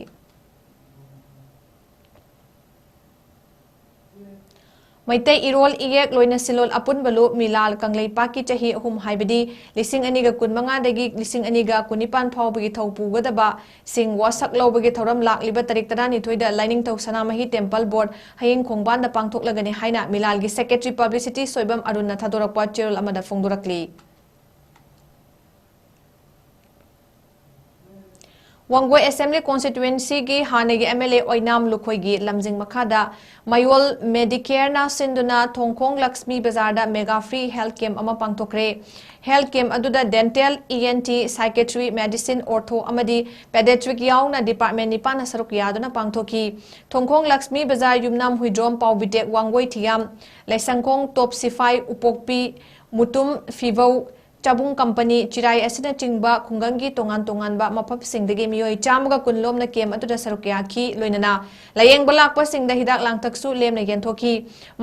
ꯃꯩꯇꯩ ꯏꯔꯣꯜ ꯏꯌꯦꯛ ꯂꯣꯏꯅ ꯁꯤꯂꯣꯜ ꯑꯄꯨꯟꯕ ꯂꯨꯞ ꯃꯤꯂꯥꯜ ꯀꯪꯂꯩꯄꯥꯛꯀꯤ ꯆꯍꯤ ꯑꯍꯨꯝ ꯍꯥꯏꯕꯗꯤ ꯂꯤꯁꯤꯡ ꯑꯅꯤꯒ ꯀꯨꯟꯃꯉꯥꯗꯒꯤ ꯂꯤꯁꯤꯡ ꯑꯅꯤꯒ ꯀꯨꯟꯅꯤꯄꯥꯟ ꯐꯥꯎꯕꯒꯤ ꯊꯧ ꯄꯨꯒꯗꯕ ꯁꯤꯡ ꯋꯥꯁꯛ ꯂꯧꯕꯒꯤ ꯊꯧꯔꯝ ꯂꯥꯛꯂꯤꯕ ꯇꯥꯔꯤꯛ ꯇꯔꯥꯅꯤꯊꯣꯏꯗ ꯂꯥꯏꯅꯤꯡꯊꯧ ꯁꯅꯥꯃꯍꯤ Temple Board ꯍꯌꯦꯡ ꯈꯣꯡꯕꯥꯟꯗ ꯄꯥꯡꯊꯣꯛꯂꯒꯅꯤ ꯍꯥꯏꯅ ꯃꯤꯂꯥꯜꯒꯤ Secretary Publicity ꯁꯣꯏꯕꯝ ꯑꯔꯨꯟꯅ ꯊꯥꯗꯣꯔꯛꯄ ꯆꯦꯔꯣꯜ ꯑꯃꯗ ꯐꯣꯡꯗꯣꯔꯛꯂꯤ꯫ ꯋꯥꯡꯒꯣꯏ Assembly Constituency ꯒꯤ ꯍꯥꯟꯅꯒꯤ MLA ꯑꯣꯏꯅꯥꯝ ꯂꯨꯈꯣꯏꯒꯤ ꯂꯝꯖꯤꯡ ꯃꯈꯥꯗ ꯃꯌꯣꯜ Medicare ꯅ ꯁꯤꯟꯗꯨꯅ ꯊꯣꯡꯈꯣꯡ ꯂꯛꯁꯃꯤ ꯕꯖꯥꯔꯗ mega free health camp ꯑꯃ ꯄꯥꯡꯊꯣꯛꯈ꯭ꯔꯦ꯫ Health camp ꯑꯗꯨꯗ dental, ENT, psychiatry, medicine, ortho ꯑꯃꯗꯤ pediatric ꯌꯥꯎꯅ department ꯅꯤꯄꯥꯟꯅ ꯁꯔꯨꯛ ꯌꯥꯗꯨꯅ ꯄꯥꯡꯊꯣꯛꯈꯤ꯫ ꯊꯣꯡꯈꯣꯡ ꯂꯛꯁꯃꯤ ꯕꯖꯥꯔ, ꯌꯨꯝꯅꯥꯝ ꯍꯨꯏꯗ꯭ꯔꯣꯝ, ꯄꯥꯎꯕꯤꯇꯦꯛ, ꯋꯥꯡꯒꯣꯏ ꯊꯤꯌꯥꯝ, ꯂꯩꯁꯪꯈꯣꯡ, ꯇꯣꯞ ꯁꯤꯐꯥꯏ, ꯎꯄꯣꯛꯄꯤ, ꯃꯨꯇꯨꯝ, ꯐꯤꯕꯧ, ꯆꯥꯕꯨꯡ ꯀꯝꯄꯅꯤ, ꯆꯤꯔꯥꯏ ꯑꯁꯤꯅꯆꯤꯡꯕ ꯈꯨꯡꯒꯪꯒꯤ ꯇꯣꯉꯥꯟ ꯇꯣꯉꯥꯟꯕ ꯃꯐꯝꯁꯤꯡꯗꯒꯤ ꯃꯤꯑꯣꯏ ꯆꯥꯝꯃꯒ ꯀꯨꯟ ꯂꯣꯝꯅ camp ꯑꯗꯨꯗ ꯁꯔꯨꯛ ꯌꯥꯈꯤ꯫ ꯂꯣꯏꯅꯅ ꯂꯥꯌꯦꯡꯕ ꯂꯥꯛꯄꯁꯤꯡꯗ ꯍꯤꯗꯥꯛ ꯂꯥꯡꯊꯛꯁꯨ ꯂꯦꯝꯅ ꯌꯦꯟꯊꯣꯛꯈꯤ꯫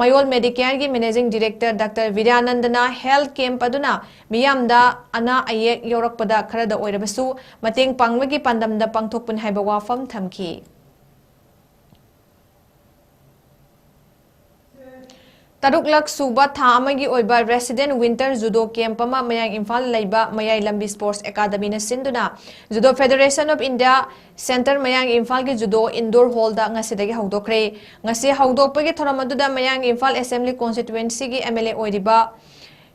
ꯃꯌꯣꯜ Medicare ꯒꯤ Managing Director Doctor ꯕꯤꯗ꯭ꯌꯥꯅꯟꯗꯅ health camp ꯑꯗꯨꯅ ꯃꯤꯌꯥꯝꯗ ꯑꯅꯥ ꯑꯌꯦꯛ ꯌꯥꯎꯔꯛꯄꯗ ꯈꯔꯗ ꯑꯣꯏꯔꯕꯁꯨ ꯃꯇꯦꯡ ꯄꯥꯡꯕꯒꯤ ꯄꯥꯟꯗꯝꯗ ꯄꯥꯡꯊꯣꯛꯄꯅꯤ ꯍꯥꯏꯕ ꯋꯥꯐꯝ ꯊꯝꯈꯤ꯫ ꯇꯔꯨꯛꯂꯛ ꯁꯨꯕ ꯊꯥ ꯑꯃꯒꯤ ꯑꯣꯏꯕ Resident Winter Judo Camp ꯑꯃ ꯃꯌꯥꯡ ꯏꯝꯐꯥꯜ ꯂꯩꯕ ꯃꯌꯥꯏ ꯂꯝꯕꯤ Sports Academy ꯅ ꯁꯤꯟꯗꯨꯅ Judo Federation of India Centre ꯃꯌꯥꯡ ꯏꯝꯐꯥꯜꯒꯤ Judo Indoor Hall ꯗ ꯉꯁꯤꯗꯒꯤ ꯍꯧꯗꯣꯛꯈ꯭ꯔꯦ꯫ ꯉꯁꯤ ꯍꯧꯗꯣꯛꯄꯒꯤ ꯊꯧꯔꯝ ꯑꯗꯨꯗ ꯃꯌꯥꯡ ꯏꯝꯐꯥꯜ Assembly Constituency ꯒꯤ MLA ꯑꯣꯏꯔꯤꯕ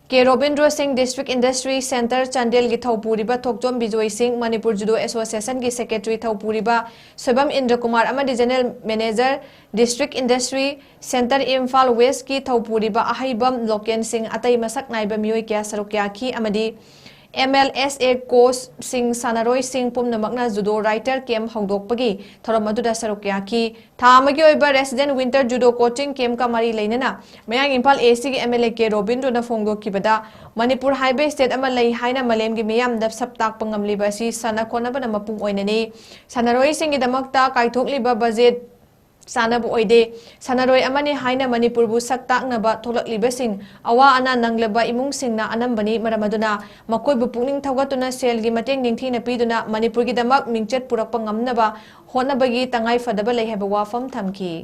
ꯀꯦ ꯔꯣꯕꯤꯟꯗ꯭ꯔꯣ ꯁꯤꯡ, District Industry Centre ꯆꯥꯟꯗꯦꯜꯒꯤ ꯊꯧꯄꯨꯔꯤꯕ ꯊꯣꯛꯆꯣꯝ ꯕꯤꯖꯣꯏ ꯁꯤꯡ, ꯃꯅꯤꯄꯨꯔ ꯖꯨꯗꯣ ꯑꯦꯁꯣꯁꯤꯌꯦꯁꯟꯒꯤ ꯁꯦꯀ꯭ꯔꯦꯇꯔꯤ ꯊꯧꯄꯨꯔꯤꯕ ꯁꯣꯏꯕꯝ ꯏꯟꯗ꯭ꯔ ꯀꯨꯃꯥꯔ ꯑꯃꯗꯤ general manager, District Industry Centre Imphal ꯋꯦꯁꯀꯤ ꯊꯧꯄꯨꯔꯤꯕ ꯑꯍꯩꯕꯝ ꯂꯣꯀꯦꯟ ꯁꯤꯡ, ꯑꯇꯩ ꯃꯁꯛ ꯅꯥꯏꯕ ꯃꯤꯑꯣꯏ ꯀꯌꯥ ꯁꯔꯨꯛ ꯌꯥꯈꯤ ꯑꯃꯗꯤ ꯑꯦꯝ ꯑꯦꯜ ꯑꯦꯁ ꯑꯦ ꯀꯣꯆꯁꯤꯡ, ꯁꯥꯟꯅꯔꯣꯏꯁꯤꯡ ꯄꯨꯝꯅꯃꯛꯅ ꯖꯨꯗꯣ ꯔꯥꯏꯇꯔ ꯀꯦꯝꯞ ꯍꯧꯗꯣꯛꯄꯒꯤ ꯊꯧꯔꯝ ꯑꯗꯨꯗ ꯁꯔꯨꯛ ꯌꯥꯈꯤ꯫ ꯊꯥ ꯑꯃꯒꯤ ꯑꯣꯏꯕ ꯔꯦꯁꯤꯗꯦꯟꯠ ꯋꯤꯟꯇꯔ ꯖꯨꯗꯣ ꯀꯣꯆꯤꯡ ꯀꯦꯝꯞꯀ ꯃꯔꯤ ꯂꯩꯅꯅ ꯃꯌꯥꯡ ꯏꯝꯐꯥꯜ ꯏꯁꯀꯤ ꯑꯦꯝ ꯑꯦꯜ ꯑꯦ ꯀꯦ ꯔꯣꯕꯤꯟꯗ꯭ꯔꯣꯅ ꯐꯣꯡꯗꯣꯛꯈꯤꯕꯗ, ꯃꯅꯤꯄꯨꯔ ꯍꯥꯏꯕ ꯁ꯭ꯇꯦꯠ ꯑꯃ ꯂꯩ ꯍꯥꯏꯅ ꯃꯥꯂꯦꯝꯒꯤ ꯃꯤꯌꯥꯝꯗ ꯁꯛ ꯇꯥꯛꯄ ꯉꯝꯂꯤꯕ ꯑꯁꯤ ꯁꯥꯟꯅ ꯈꯣꯠꯅꯕꯅ ꯃꯄꯨꯡ ꯑꯣꯏꯅꯅꯤ꯫ ꯁꯥꯟꯅꯔꯣꯏꯁꯤꯡꯒꯤꯗꯃꯛꯇ ꯀꯥꯏꯊꯣꯛꯂꯤꯕ ꯕꯖꯦꯠ ꯆꯥꯅꯕ ꯑꯣꯏꯗꯦ꯫ ꯁꯥꯟꯅꯔꯣꯏ ꯑꯃꯅꯤ ꯍꯥꯏꯅ ꯃꯅꯤꯄꯨꯔꯕꯨ ꯁꯛ ꯇꯥꯛꯅꯕ ꯊꯣꯛꯂꯛꯂꯤꯕꯁꯤꯡ ꯑꯋꯥ ꯑꯅꯥ ꯅꯪꯂꯕ ꯏꯃꯨꯡꯁꯤꯡꯅ ꯑꯅꯝꯕꯅꯤ꯫ ꯃꯔꯝ ꯑꯗꯨꯅ ꯃꯈꯣꯏꯕꯨ ꯄꯨꯛꯅꯤꯡ ꯊꯧꯒꯠꯇꯨꯅ ꯁꯦꯜꯒꯤ ꯃꯇꯦꯡ ꯅꯤꯡꯊꯤꯅ ꯄꯤꯗꯨꯅ ꯃꯅꯤꯄꯨꯔꯒꯤꯗꯃꯛ ꯃꯤꯡꯆꯠ ꯄꯨꯔꯛꯄ ꯉꯝꯅꯕ ꯍꯣꯠꯅꯕꯒꯤ ꯇꯉꯥꯏ ꯐꯗꯕ ꯂꯩ ꯍꯥꯏꯕ ꯋꯥꯐꯝ ꯊꯝꯈꯤ꯫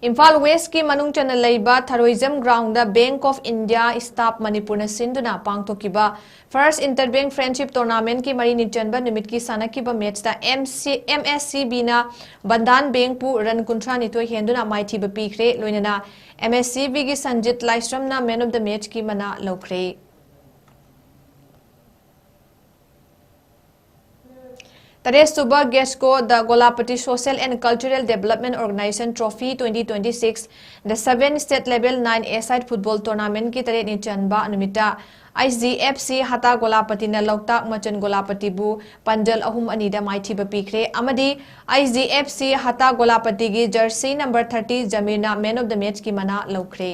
ꯏꯝꯐꯥꯜ ꯋꯦꯁꯀꯤ ꯃꯅꯨꯡ ꯆꯟꯅ ꯂꯩꯕ ꯊꯔꯣꯏꯖꯝ ground Bank of India staff ꯃꯅꯤꯄꯨꯔꯅ ꯁꯤꯟꯗꯨꯅ ꯄꯥꯡꯊꯣꯛꯈꯤꯕ First Inter Bank Friendship Tournamentꯀꯤ ꯃꯔꯤꯅꯤ ꯆꯟꯕ ꯅꯨꯃꯤꯠꯀꯤ ꯁꯥꯟꯅꯈꯤꯕ ꯃꯦꯠꯆꯇ M S C ꯕꯤꯅ Bandhan ꯕꯦꯡꯛꯄꯨ run ꯀꯨꯟꯊ꯭ꯔꯥ ꯅꯤꯊꯣꯏ ꯍꯦꯟꯗꯨꯅ ꯃꯥꯏꯊꯤꯕ ꯄꯤꯈ꯭ꯔꯦ꯫ ꯂꯣꯏꯅꯅ M S C ꯕꯤꯒꯤ Sanjit ꯂꯥꯏꯁ꯭ꯔꯝꯅ Man of the Matchꯀꯤ ꯃꯅꯥ ꯂꯧꯈ꯭ꯔꯦ꯫ ꯇꯔꯦꯠꯁꯨꯕ ꯒꯦꯁꯀꯣ ꯗ ꯒꯣꯂꯥꯄꯇꯤ Social and Cultural Development Organization Trophy twenty twenty six, The Seven State Level Nine A-Side Football Tournamentꯀꯤ ꯇꯔꯦꯠꯅꯤ ꯆꯟꯕ ꯅꯨꯃꯤꯠꯇ ꯑꯩꯆ ꯗꯤ ꯑꯦꯐ ꯁꯤ ꯍꯇꯥ ꯒꯣꯂꯥꯄꯇꯤꯅ ꯂꯣꯛꯇꯥꯛ ꯃꯆꯟ ꯒꯣꯂꯥꯄꯇꯤꯕꯨ ꯄꯥꯟꯖꯜ ꯑꯍꯨꯝ ꯑꯅꯤꯗ ꯃꯥꯏꯊꯤꯕ ꯄꯤꯈ꯭ꯔꯦ ꯑꯃꯗꯤ H D F C ꯍꯇꯥ ꯒꯣꯂꯥꯄꯇꯤꯒꯤ jersey number thirty ꯖꯃꯤꯔꯅ Man of the Matchꯀꯤ ꯃꯅꯥ ꯂꯧꯈ꯭ꯔꯦ꯫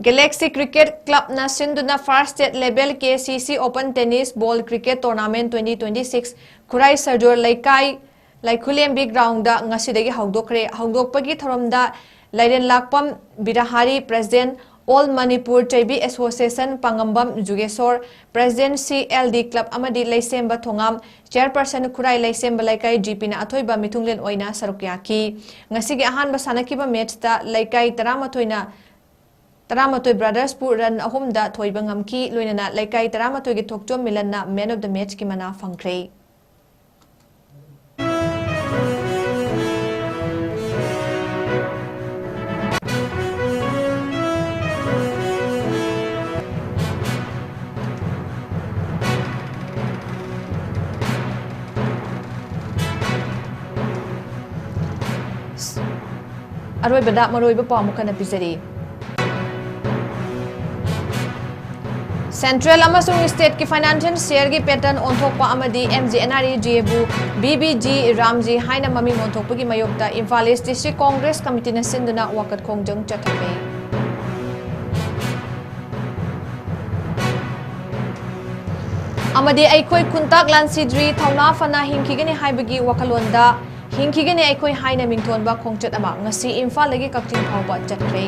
Galaxy Cricket Clubꯅ ꯁꯤꯟꯗꯨꯅ First State Level K C C Open Tennis Ball Cricket Tournament twenty twenty six ꯈꯨꯔꯥꯏ ꯁꯔꯖꯣꯔ ꯂꯩꯀꯥꯏ ꯂꯩꯈꯨꯂꯦꯝꯕꯤ ꯒ꯭ꯔꯥꯎꯟꯗ ꯉꯁꯤꯗꯒꯤ ꯍꯧꯗꯣꯛꯈ꯭ꯔꯦ꯫ ꯍꯧꯗꯣꯛꯄꯒꯤ ꯊꯧꯔꯝꯗ ꯂꯩꯔꯦꯟꯂꯥꯛꯄꯝ ꯕꯤꯔꯍꯥꯔꯤ, President, All Manipur ꯆꯩꯕꯤ Association, ꯄꯥꯉꯝꯕꯝ Jugeshor, President, C L D Club ꯑꯃꯗꯤ ꯂꯩꯁꯦꯝꯕ ꯊꯣꯉꯥꯝ, Chairperson, ꯈꯨꯔꯥꯏ ꯂꯩꯁꯦꯝꯕ ꯂꯩꯀꯥꯏ G ꯄꯤꯅ ꯑꯊꯣꯏꯕ ꯃꯤꯊꯨꯡꯂꯦꯟ ꯑꯣꯏꯅ ꯁꯔꯨꯛ ꯌꯥꯈꯤ꯫ ꯉꯁꯤꯒꯤ ꯑꯍꯥꯟꯕ ꯁꯥꯟꯅꯈꯤꯕ ꯃꯦꯠꯆꯇ ꯂꯩꯀꯥꯏ ꯇꯔꯥꯃꯥꯊꯣꯏꯅ, ꯇꯔꯥꯃꯥꯊꯣꯏ Brothersꯄꯨ ꯔꯟ ꯑꯍꯨꯝꯗ ꯊꯣꯏꯕ ꯉꯝꯈꯤ꯫ ꯂꯣꯏꯅꯅ ꯂꯩꯀꯥꯏ ꯇꯔꯥꯃꯥꯊꯣꯏꯒꯤ ꯊꯣꯛꯆꯣꯝ ꯃꯤꯂꯟꯅ Man of the Matchꯀꯤ ꯃꯅꯥ ꯐꯪꯈ꯭ꯔꯦ꯫ ꯑꯔꯣꯏꯕꯗ ꯃꯔꯨꯑꯣꯏꯕ ꯄꯥꯎ ꯑꯃꯨꯛ ꯍꯟꯅ ꯄꯤꯖꯔꯤ꯫ Central ꯑꯃꯁꯨꯡ stateꯀꯤ financial shareꯒꯤ pattern ꯑꯣꯟꯊꯣꯛꯄ ꯑꯃꯗꯤ MGNREGAꯕꯨ BBG ꯔꯥꯝꯖꯤ ꯍꯥꯏꯅ ꯃꯃꯤꯡ ꯑꯣꯟꯊꯣꯛꯄꯒꯤ ꯃꯥꯌꯣꯛꯇ ꯏꯝꯐꯥꯜ East District Congress Committeeꯅ ꯁꯤꯟꯗꯨꯅ ꯋꯥꯀꯠ ꯈꯣꯡꯖꯪ ꯆꯠꯊꯈ꯭ꯔꯦ꯫ ꯑꯃꯗꯤ ꯑꯩꯈꯣꯏ ꯈꯨꯟꯇꯥꯛ ꯂꯥꯟꯁꯤꯗ꯭ꯔꯤ, ꯊꯧꯅꯥ ꯐꯅ ꯍꯤꯡꯈꯤꯒꯅꯤ ꯍꯥꯏꯕꯒꯤ ꯋꯥꯈꯜꯂꯣꯟꯗ ꯍꯤꯡꯈꯤꯒꯅꯤ ꯑꯩꯈꯣꯏ ꯍꯥꯏꯅ ꯃꯤꯡꯊꯣꯟꯕ ꯈꯣꯡꯆꯠ ꯑꯃ ꯉꯁꯤ ꯏꯝꯐꯥꯜꯗꯒꯤ ꯀꯛꯆꯤꯡ ꯐꯥꯎꯕ ꯆꯠꯈ꯭ꯔꯦ꯫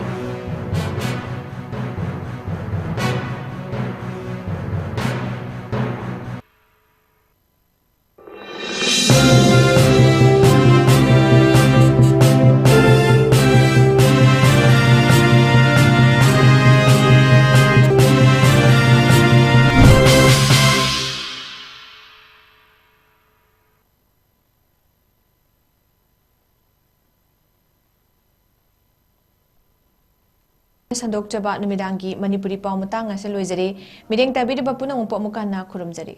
ꯁꯟꯗꯣꯛꯆꯕ ꯅꯨꯃꯤꯗꯥꯡꯒꯤ ꯃꯅꯤꯄꯨꯔꯤ ꯄꯥꯎ ꯃꯇꯥꯡ ꯑꯁꯤ ꯂꯣꯏꯖꯔꯦ꯫ ꯃꯤꯠꯌꯦꯡ ꯇꯥꯕꯤꯔꯤꯕ ꯄꯨꯝꯅꯃꯛꯄꯨ ꯑꯃꯨꯛ ꯍꯟꯅ ꯈꯨꯔꯨꯝꯖꯔꯤ꯫